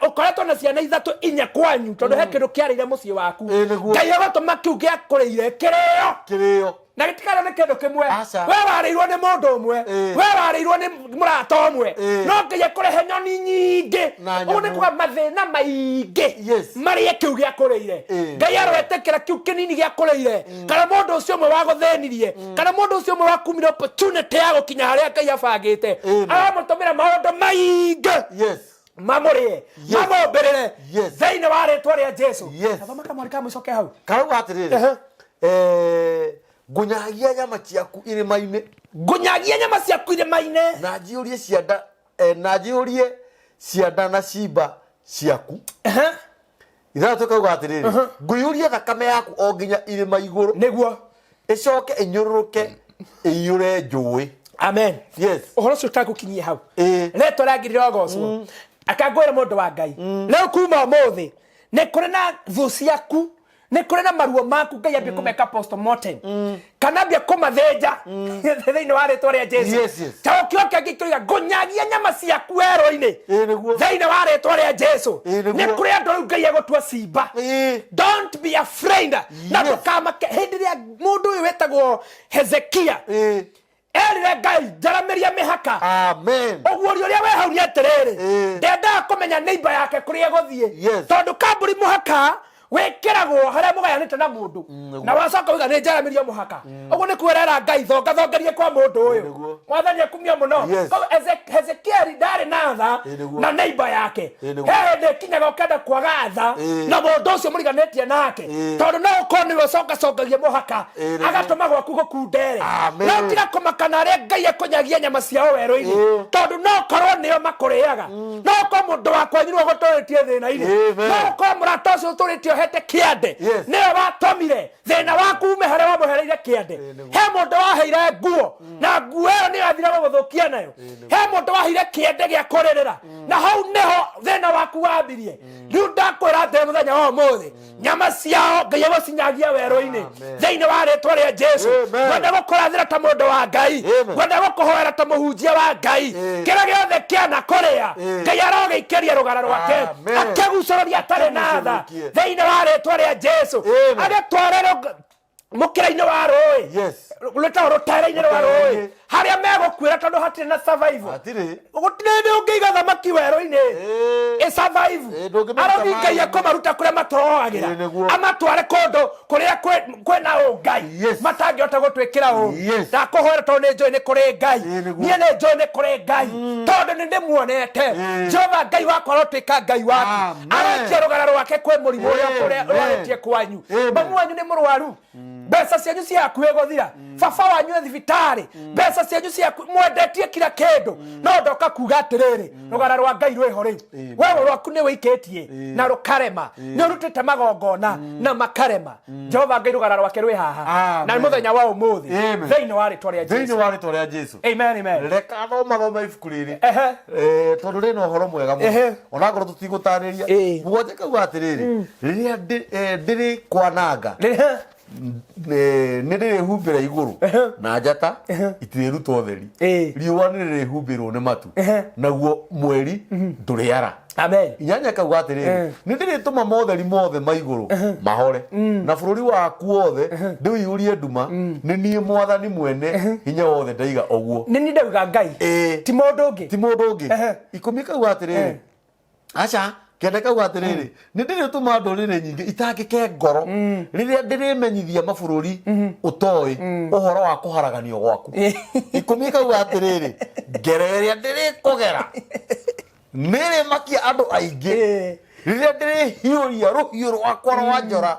S2: Ũkoretwo na ciana ithatũ inya kwanyu tondũ he kĩndũ kĩarĩire mũciĩ waku.
S1: Ĩĩ, nĩguo.
S2: Ngai egũtũma kĩu gĩakũrĩire kĩrĩo.
S1: Kĩrĩo.
S2: Na gĩtikarĩo nĩ kĩndũ kĩmwe.
S1: Aca.
S2: We warĩirwo nĩ mũndũ ũmwe, we warĩirwo nĩ mũrata ũmwe, no Ngai ekũrehe nyoni nyingĩ.
S1: Na
S2: Ũguo nĩ
S1: nyamũ.
S2: kuga mathĩna maingĩ marĩe kĩu gĩakũrĩire. Ngai aroetĩkĩra kĩu kĩnini gĩakũrĩire, kana mũndũ ũcio ũmwe wagũthĩnirie, kana mũndũ ũcio ũmwe wakumire opportunity ya gũkinya harĩa Ngai abangĩte,
S1: Amen.
S2: aramũtũmĩra maũndũ maingĩ mamũrĩe, mamombĩrĩre thĩinĩ wa rĩtwa rĩa Jesu. Gathoma kamwari ka mũico ke hau.
S1: Karauga atĩrĩrĩ, ngũnyagia nyama ciaku irĩma-inĩ.
S2: Ngũnyagia nyama ciaku irĩma-inĩ.
S1: Na njiyũrie cianda na njiyũrie cianda na cimba ciaku. Ithathatũ kauga atĩrĩrĩ, ngũiyũria thakame yaku o nginya irĩma igũrũ, ĩcoke ĩnyũrũrũke ĩiyũre njũĩ.
S2: Amen. Ũhoro ũcio ũtagũkinyie hau. Rĩtwa rĩa ngiri rogocwo. Akangwĩra, mũndũ wa Ngai, rĩu kuma ũmũthĩ nĩ kũrĩ na thũ ciaku, nĩ kũrĩ na maruo maku, Ngai ambie kũmeka postmortem kana ambie kũmathĩnja thĩinĩ wa rĩtwa rĩa Jesu. Taũkio kĩngĩ kĩoiga, ngũnyagia nyama ciaku werũ-inĩ
S1: Ĩĩ, nĩguo.
S2: thĩinĩ wa rĩtwa rĩa Jesu.
S1: Ĩĩ, nĩguo.
S2: Nĩ kũrĩ andũ rĩu Ngai egũtua cimba. Don't be afraid na ndũkamake. Hĩndĩ ĩrĩa mũndũ ũyũ wĩtagwo Hezekia erire Ngai, njaramĩria mĩhaka.
S1: Amen.
S2: Ũguũrio ũrĩa wĩ hau nĩ atĩrĩrĩ, ndendaga kũmenya neighbor yake kũrĩa ĩgũthiĩ, tondũ kambũri mũhaka wĩkĩragwo harĩa mũgayanĩte na mũndũ, na wacoka uga nĩ njaramĩrio mũhaka. Ũguo nĩ kwĩrera Ngai thongathongerie kwa mũndũ ũyũ. Mwathani akumio mũno.
S1: Yes.
S2: Koguo Hezekieli ndarĩ na tha
S1: Ĩĩ, nĩguo.
S2: na neighbor yake.
S1: Ĩĩ, nĩguo.
S2: He hĩndĩ ĩkinyaga ũkenda kwaga tha na mũndũ ũcio mũriganĩtie nake, tondũ no ũkorwo nĩwe ũcongacongagia mũhaka,
S1: Ĩĩ, nĩguo.
S2: agatũma gwaku gũkundere.
S1: Amen.
S2: No tiga kũmakana arĩa Ngai ekũnyagia nyama ciao werũ-inĩ, tondũ no korwo nĩo makũrĩaga, no ũkorwo mũndũ wa kwanyu nĩwe ũgũtũrĩtie thĩna-inĩ,
S1: Amen.
S2: no ũkorwo mũrata ũcio ũtũrĩtie ũhete kĩande nĩwe watũmire thĩna waku ume harĩa wamũhereire kĩande.
S1: Ĩĩ, nĩguo.
S2: He mũndũ waheire nguo, na nguo ĩyo nĩyo ĩrathire gũgũthũkia nayo. He mũndũ wahire kĩende gĩa kũrĩrĩra, na hau nĩho thĩna waku wambirie. Rĩu ndakwĩra atĩ mũthenya wa ũmũthĩ, nyama ciao Ngai egũcinyagia werũ-inĩ thĩinĩ wa rĩtwa rĩa Jesu.
S1: Amen.
S2: Ngwenda gũkũrathĩra ta mũndũ wa Ngai.
S1: Amen.
S2: Ngwenda gũkũhoera ta mũhunjia wa Ngai. Kĩrĩa gĩothe kĩana kũrĩa, Ngai arogĩikĩria rũgara rwake,
S1: Amen.
S2: akĩgucũrũria atarĩ na tha
S1: Akĩgucũrũkie.
S2: thĩinĩ wa rĩtwa rĩa Jesu.
S1: Amen.
S2: Agĩtware mũkĩra-inĩ wa rũĩ, rwĩtagwo rũtere-inĩ rwa rũĩ,
S1: Rũtere-inĩ.
S2: harĩa megũkuĩra, tondũ hatirĩ na survival.
S1: Hatirĩ.
S2: Gũtirĩ hĩndĩ ũngĩiga thamaki werũ-inĩ
S1: Ĩĩ.
S2: ĩ survive.
S1: Ĩĩ, ndũngĩmĩruta
S2: Arothi Ngai
S1: maĩ-inĩ.
S2: ekũmaruta kũrĩa matoroagĩra,
S1: Ĩĩ, nĩguo.
S2: amatware kũndũ kũrĩa kwĩna ũngai matangĩhota gũtwĩkĩra ũũ. Ndakũhoera tondũ nĩ njũĩ nĩ kũrĩ Ngai.
S1: Ĩĩ, nĩguo.
S2: Niĩ nĩ njũĩ nĩ kũrĩ Ngai, tondũ nĩ ndĩmuonete. Jehova Ngai wakwa arotuĩka Ngai waku.
S1: Amen.
S2: Aroikia rũgara rwake kwĩ mũrimũ ũrĩa
S1: Amen.
S2: ũrwarĩtie kwanyu.
S1: Amen.
S2: Mamu wanyu nĩ mũrwaru, mbeca cianyu ciĩ hakuhĩ gũthira. Baba wanyu e thibitarĩ, mbeca cianyu ciĩ hakuhĩ, mwendetie kila kĩndũ. No ndoka kuga atĩrĩrĩ, rũgara rwa Ngai rwĩho rĩu. Wewe rwaku nĩ wĩikĩtie na rũkarema, nĩ ũrutĩte magongona na makarema. Jehova Ngai rũgara rwake rwĩ haha
S1: Amen.
S2: na mũthenya wa ũmũthĩ
S1: Amen.
S2: thĩinĩ wa rĩtwa rĩa
S1: Thĩinĩ
S2: Jesu.
S1: wa rĩtwa rĩa Jesu.
S2: Amen, amen.
S1: Reka thoma ibuku rĩrĩ. Tondũ rĩna ũhoro mwega mũno, onakorwo tũtigũtarĩria. Mũgwanja kauga atĩrĩrĩ, rĩrĩa ndĩrĩ kwananga, nĩ ndĩrĩhumbĩra igũrũ na njata itirĩruta ũtheri. Riũa nĩ rĩrĩhumbĩrwo nĩ matu, naguo mweri ndũrĩara.
S2: Amen.
S1: 8 kauga atĩrĩrĩ, nĩ ndĩrĩtũma motheri mothe ma igũrũ mahore, na bũrũri waku wothe ndĩũiyũrie nduma. Nĩ niĩ Mwathani mwene hinya wothe ndaiga ũguo.
S2: Nĩ niĩ ndauga, Ngai, ti mũndũ ũngĩ.
S1: Ti mũndũ ũngĩ. 10 kauga atĩrĩrĩ, aca, 9 kauga atĩrĩrĩ, nĩ ndĩrĩtũma ndũrĩrĩ nyingĩ itangĩke ngoro rĩrĩa ndĩrĩmenyithia mabũrũri ũtoĩ ũhoro wa kũharaganio gwaku. 10 kauga atĩrĩrĩ, ngero ĩrĩa ndĩrĩkũgera nĩrĩmakia andũ aingĩ rĩrĩa ndĩrĩhiũria rũhiũ rwakwa rwa njora.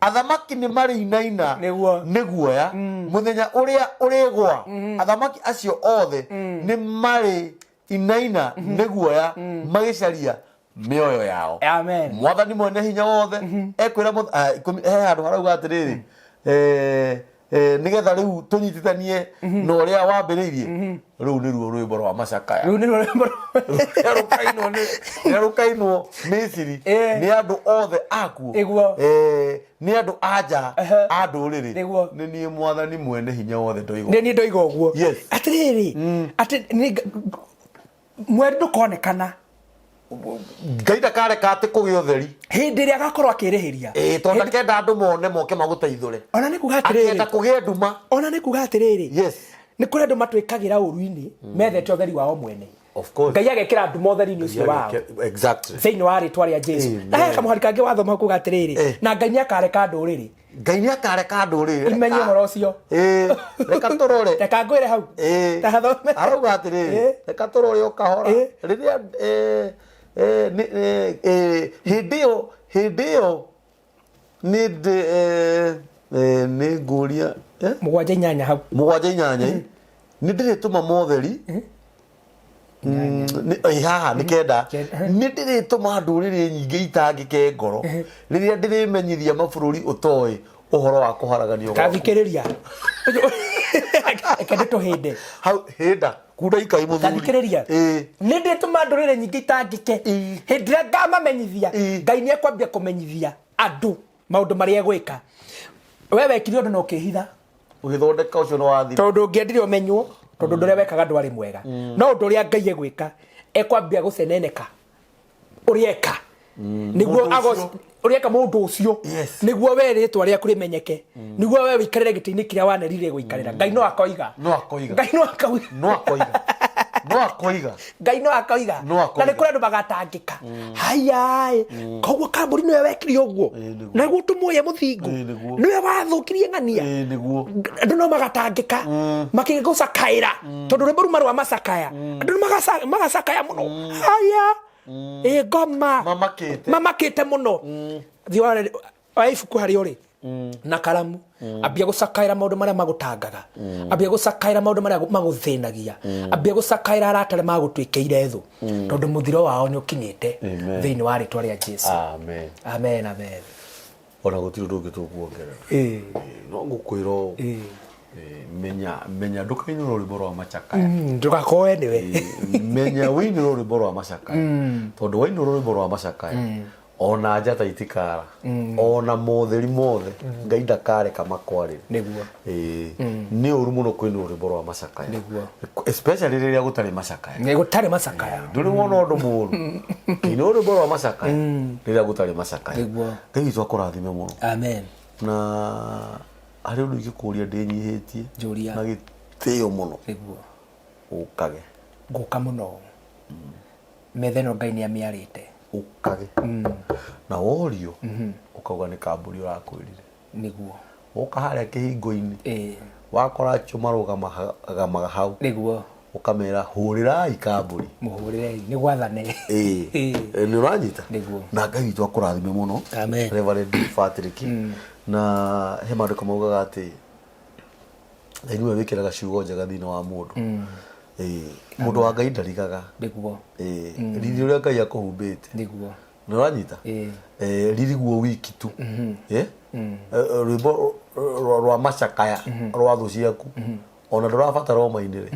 S1: Athamaki nĩ marĩinaina nĩ guoya mũthenya ũrĩa ũrĩgwa. Athamaki acio othe nĩ marĩ inaina nĩ guoya magĩcaria mĩoyo yao.
S2: Amen.
S1: Mwathani mwene hinya wothe ekwĩra 10 he handũ harauga atĩrĩrĩ, nĩgetha rĩu tũnyitithanie na ũrĩa wambĩrĩirie, rũu nĩruo rwĩmbo rwa macakaya.
S2: Rĩu nĩruo rwĩmbo
S1: Rũrĩa rũkainwo Misiri nĩ andũ othe akuo, nĩ andũ a nja a ndũrĩrĩ. Nĩ niĩ Mwathani mwene hinya wothe ndoiga.
S2: Nĩ niĩ ndoiga ũguo. Atĩrĩrĩ, atĩ mweri ndũkonekana.
S1: Ngai ndakareka atĩ kũgĩe ũtheri.
S2: Hĩndĩ ĩrĩa agakorwo akĩrĩhĩria.
S1: Ĩĩ, tondũ ndakenda andũ mone moke magũteithũre.
S2: Ona nĩ kuga
S1: Akenda
S2: atĩrĩrĩ,
S1: kũgĩe nduma.
S2: Ona nĩ kuga atĩrĩrĩ, nĩ kũrĩ andũ matwĩkagĩra ũru-inĩ methete ũtheri wao mwene.
S1: Of course.
S2: Ngai agekĩra nduma ũtheri-inĩ ũcio wao thĩinĩ wa rĩtwa rĩa Jesu.
S1: Amen.
S2: Na he kamũhari kangĩ wathoma kuga atĩrĩrĩ, na Ngai nĩ akareka ndũrĩrĩ
S1: Ngai nĩ akareka ndũrĩrĩ
S2: imenye ũhoro ũcio.
S1: Ĩĩ, reka tũrore.
S2: Reka ngwĩre hau. Tathome.
S1: Arauga atĩrĩrĩ, reka tũrore o kahora. Rĩrĩa hĩndĩ ĩyo nĩ ndĩ nĩ ngũria
S2: 7 8 hau.
S1: 7 8, nĩ ndĩrĩtũma motheri haha nĩ 9.
S2: 9.
S1: Nĩ ndĩrĩtũma ndũrĩrĩ nyingĩ itangĩke ngoro rĩrĩa ndĩrĩmenyithia mabũrũri ũtoĩ ũhoro wa kũharaganio gwaku.
S2: Tathikĩrĩria, reke ndĩtũhĩnde.
S1: Hau hĩnda kunda ikai mũthuri.
S2: Tathikĩrĩria. Nĩ ndĩtũma ndũrĩrĩ nyingĩ itangĩke hĩndĩ ĩrĩa ngamamenyithia. Ngai nĩ ekwambia kũmenyithia andũ maũndũ marĩa egwĩka. We wekire ũndũ na ũkĩhitha.
S1: Ũgĩthondeka ũcio nĩ wathira.
S2: Tondũ ũngĩendire ũmenywo, tondũ ũndũ ũrĩa wekaga ndwarĩ mwega. No ũndũ ũrĩa Ngai egwĩka, ekwambia gũceneneka ũrĩa eka nĩguo
S1: Mũndũ ũcio.
S2: Ũrĩa eka mũndũ ũcio, nĩguo we rĩtwa rĩaku rĩmenyeke, nĩguo we wĩikarĩre gĩtĩ-inĩ kĩrĩa wanerire gũikarĩra. Ngai no akoiga.
S1: No akoiga.
S2: Ngai no akoiga.
S1: No akoiga, no akoiga.
S2: Ngai no akoiga.
S1: No akoiga.
S2: Na nĩ kũrĩ andũ magatangĩka, hayaĩ, koguo kambũri nĩwe wekire ũguo?
S1: Nĩguo.
S2: Naguo tũmũye mũthingo.
S1: Nĩguo.
S2: Nĩwe wathũkirie ng'ania.
S1: Nĩguo.
S2: Andũ no magatangĩka makĩgũcakaĩra, tondũ rwĩmbo ruma rwa macakaya, andũ nĩ magacakaya mũno, haya, ĩ ngoma.
S1: Mamakĩte.
S2: Mamakĩte mũno. Thiĩ oya ibuku harĩa ũrĩ na karamu, ambia gũcakaĩra maũndũ marĩa magũtangaga, ambia gũcakaĩra maũndũ marĩa magũthĩnagia, ambia gũcakaĩra arata arĩa magũtuĩkĩire thũ, tondũ mũthiro wao nĩ ũkinyĩte
S1: Amen.
S2: thĩinĩ wa rĩtwa rĩa Jesu.
S1: Amen.
S2: Amen, amen.
S1: Ona gũtirĩ ũndũ ũngĩ tũkuongerera. No ngũkwĩra ũũ. Menya menya ndũkainĩrwo rwĩmbo rwa macakaya.
S2: Ndũgakoe nĩwe.
S1: Menya wĩinĩrwo rwĩmbo rwa macakaya, tondũ wainĩrwo rwĩmbo rwa macakaya, ona njata itikara, ona motheri mothe, Ngai ndakareka makwarĩre.
S2: Nĩguo.
S1: Ĩĩ, nĩ ũru mũno kũinĩrwo rwĩmbo rwa macakaya.
S2: Nĩguo.
S1: Especially rĩrĩa gũtarĩ macakaya.
S2: Nĩ gũtarĩ macakaya.
S1: Ndũrĩ wona ũndũ mũru kĩinĩrwo rwĩmbo rwa macakaya rĩrĩa gũtarĩ macakaya.
S2: Nĩguo.
S1: Ngai witũ akũrathime mũno.
S2: Amen.
S1: Na harĩ ũndũ ingĩkũria ndĩnyihĩtie
S2: Njũria.
S1: na gĩtĩo mũno?
S2: Nĩguo.
S1: Ũkage.
S2: Ngũka mũno. Metha ĩno Ngai nĩ amĩarĩte.
S1: Ũkage na worio ũkauga nĩ kambũri ũrakwĩrire.
S2: Nĩguo.
S1: Woka harĩa kĩhingo-inĩ,
S2: Ĩĩ.
S1: wakora acio marũgamaga hau,
S2: Nĩguo.
S1: ũkamera hũrĩrai kambũri.
S2: Mũhũrĩrei nĩ gwathane.
S1: Ĩĩ.
S2: Ĩĩ.
S1: Nĩ ũranyita?
S2: Nĩguo.
S1: Na Ngai witũ akũrathime mũno.
S2: Amen.
S1: Reverend Patrick. Na he maandĩko maugaga atĩ Ngai nĩwe wĩkĩraga ciugo njega thĩinĩ wa mũndũ. Ĩĩ, mũndũ wa Ngai ndarigaga.
S2: Nĩguo.
S1: Ĩĩ, riri ũrĩa Ngai akũhumbĩte.
S2: Nĩguo.
S1: Nĩ ũranyita?
S2: Ĩĩ.
S1: Riri guo wiki tu. Ĩ? Rwĩmbo rwa macakaya rwa thũ ciaku, ona ndũrabatara ũmainĩre.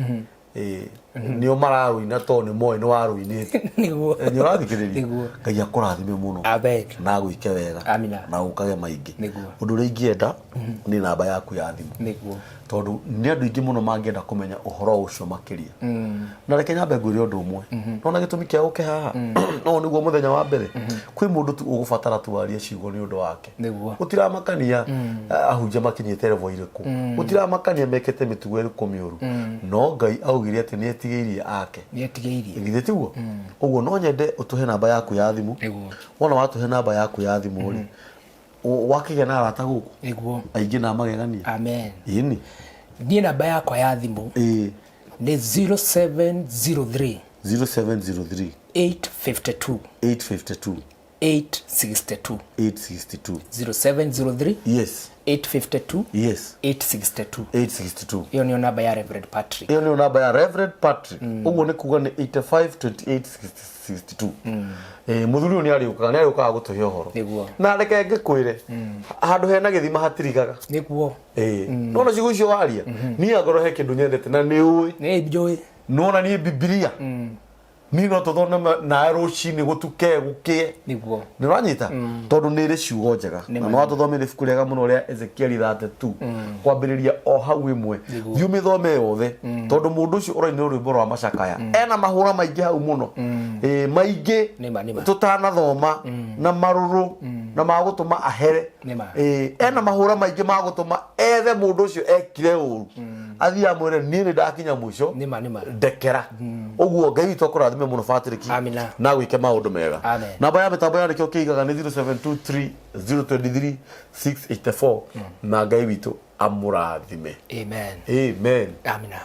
S1: Ĩĩ, nĩo mararũina tondũ nĩ moĩ nĩ warũinĩte.
S2: Nĩguo.
S1: Nĩ ũrathikĩrĩria?
S2: Nĩguo.
S1: Ngai akũrathime mũno.
S2: Amen.
S1: Na agwĩke wega.
S2: Amina.
S1: Na ũkage maingĩ.
S2: Nĩguo.
S1: Ũndũ ũrĩa ingĩenda nĩ namba yaku ya thimũ,
S2: Nĩguo.
S1: tondũ nĩ andũ aingĩ mũno mangĩenda kũmenya ũhoro ũcio makĩria. Na reke nyambe ngwĩre ũndũ ũmwe, nona gĩtũmi kĩa ũke haha no nĩguo mũthenya wa mbere kwĩ mũndũ tu ũgũbatara tuarie ciugo nĩ ũndũ wake.
S2: Nĩguo.
S1: Gũtiramakania ahunjia makinyĩte level irĩkũ, gũtiramakania mekĩte mĩtugo ĩrĩkũ mĩũru, no Ngai augire atĩ nĩ etigĩirie ake.
S2: Nĩ etigĩirie.
S1: Githĩ tiguo ũguo? No nyende ũtũhe namba yaku ya thimũ.
S2: Nĩguo.
S1: Wona watũhe namba yaku ya thimũ rĩ, wakĩgĩa na arata gũkũ
S2: Nĩguo.
S1: aingĩ na magegania.
S2: Amen.
S1: Ĩni.
S2: Niĩ namba yakwa ya thimũ
S1: Ĩĩ.
S2: nĩ 0703
S1: 0703
S2: 852
S1: 852
S2: 862.
S1: 862.
S2: 0703
S1: Yes.
S2: 852
S1: Yes.
S2: 862.
S1: 862.
S2: Ĩyo nĩyo namba ya Reverend Patrick.
S1: Ĩyo nĩyo namba ya Reverend Patrick. Ũguo nĩ kuga nĩ 85 28 62. Mũthuri ũyũ nĩ arĩũkaga, nĩ arĩũkaga gũtũhe ũhoro.
S2: Nĩguo.
S1: Na reke ngĩkwĩre, handũ hena gĩthima hatirigaga.
S2: Nĩguo.
S1: Ĩĩ, nona ciugo icio waria, niĩ angorwo he kĩndũ nyendete na nĩ ũĩ,
S2: Nĩ njũĩ.
S1: Nona niĩ Bibilia, niĩ no tũthome nawe rũcinĩ gũtuke gũkĩe.
S2: Nĩguo.
S1: Nĩ ũranyita? Tondũ nĩ ĩrĩ ciugo njega.
S2: Nĩ
S1: Na
S2: ma.
S1: no watũthomere ibuku rĩega mũno rĩa Ezekieli 32 kwambĩrĩria o hau ĩmwe.
S2: Nĩguo.
S1: Thiĩ ũmĩthome yothe, tondũ mũndũ ũcio ũrainĩrwo rwĩmbo rwa macakaya ena mahũra maingĩ hau mũno. Ĩĩ, maingĩ
S2: Nĩ ma, nĩ ma.
S1: tũtanathoma na marũrũ na magũtũma ahere.
S2: Nĩ ma.
S1: Ĩĩ, ena mahũra maingĩ magũtũma ethe mũndũ ũcio ekire ũru, athiĩ amwĩre, niĩ nĩ ndakinya mũico.
S2: Nĩ ma, nĩ ma.
S1: Ndekera. Ũguo Ngai witũ akũrathime mũno, Patrick.
S2: Amina.
S1: Na gwĩke maũndũ mega.
S2: Amen.
S1: Namba ya mĩtambo ya nĩkĩo kĩigaga nĩ 0723 023 684, na Ngai witũ amũrathime.
S2: Amen.
S1: Amen.
S2: Amina.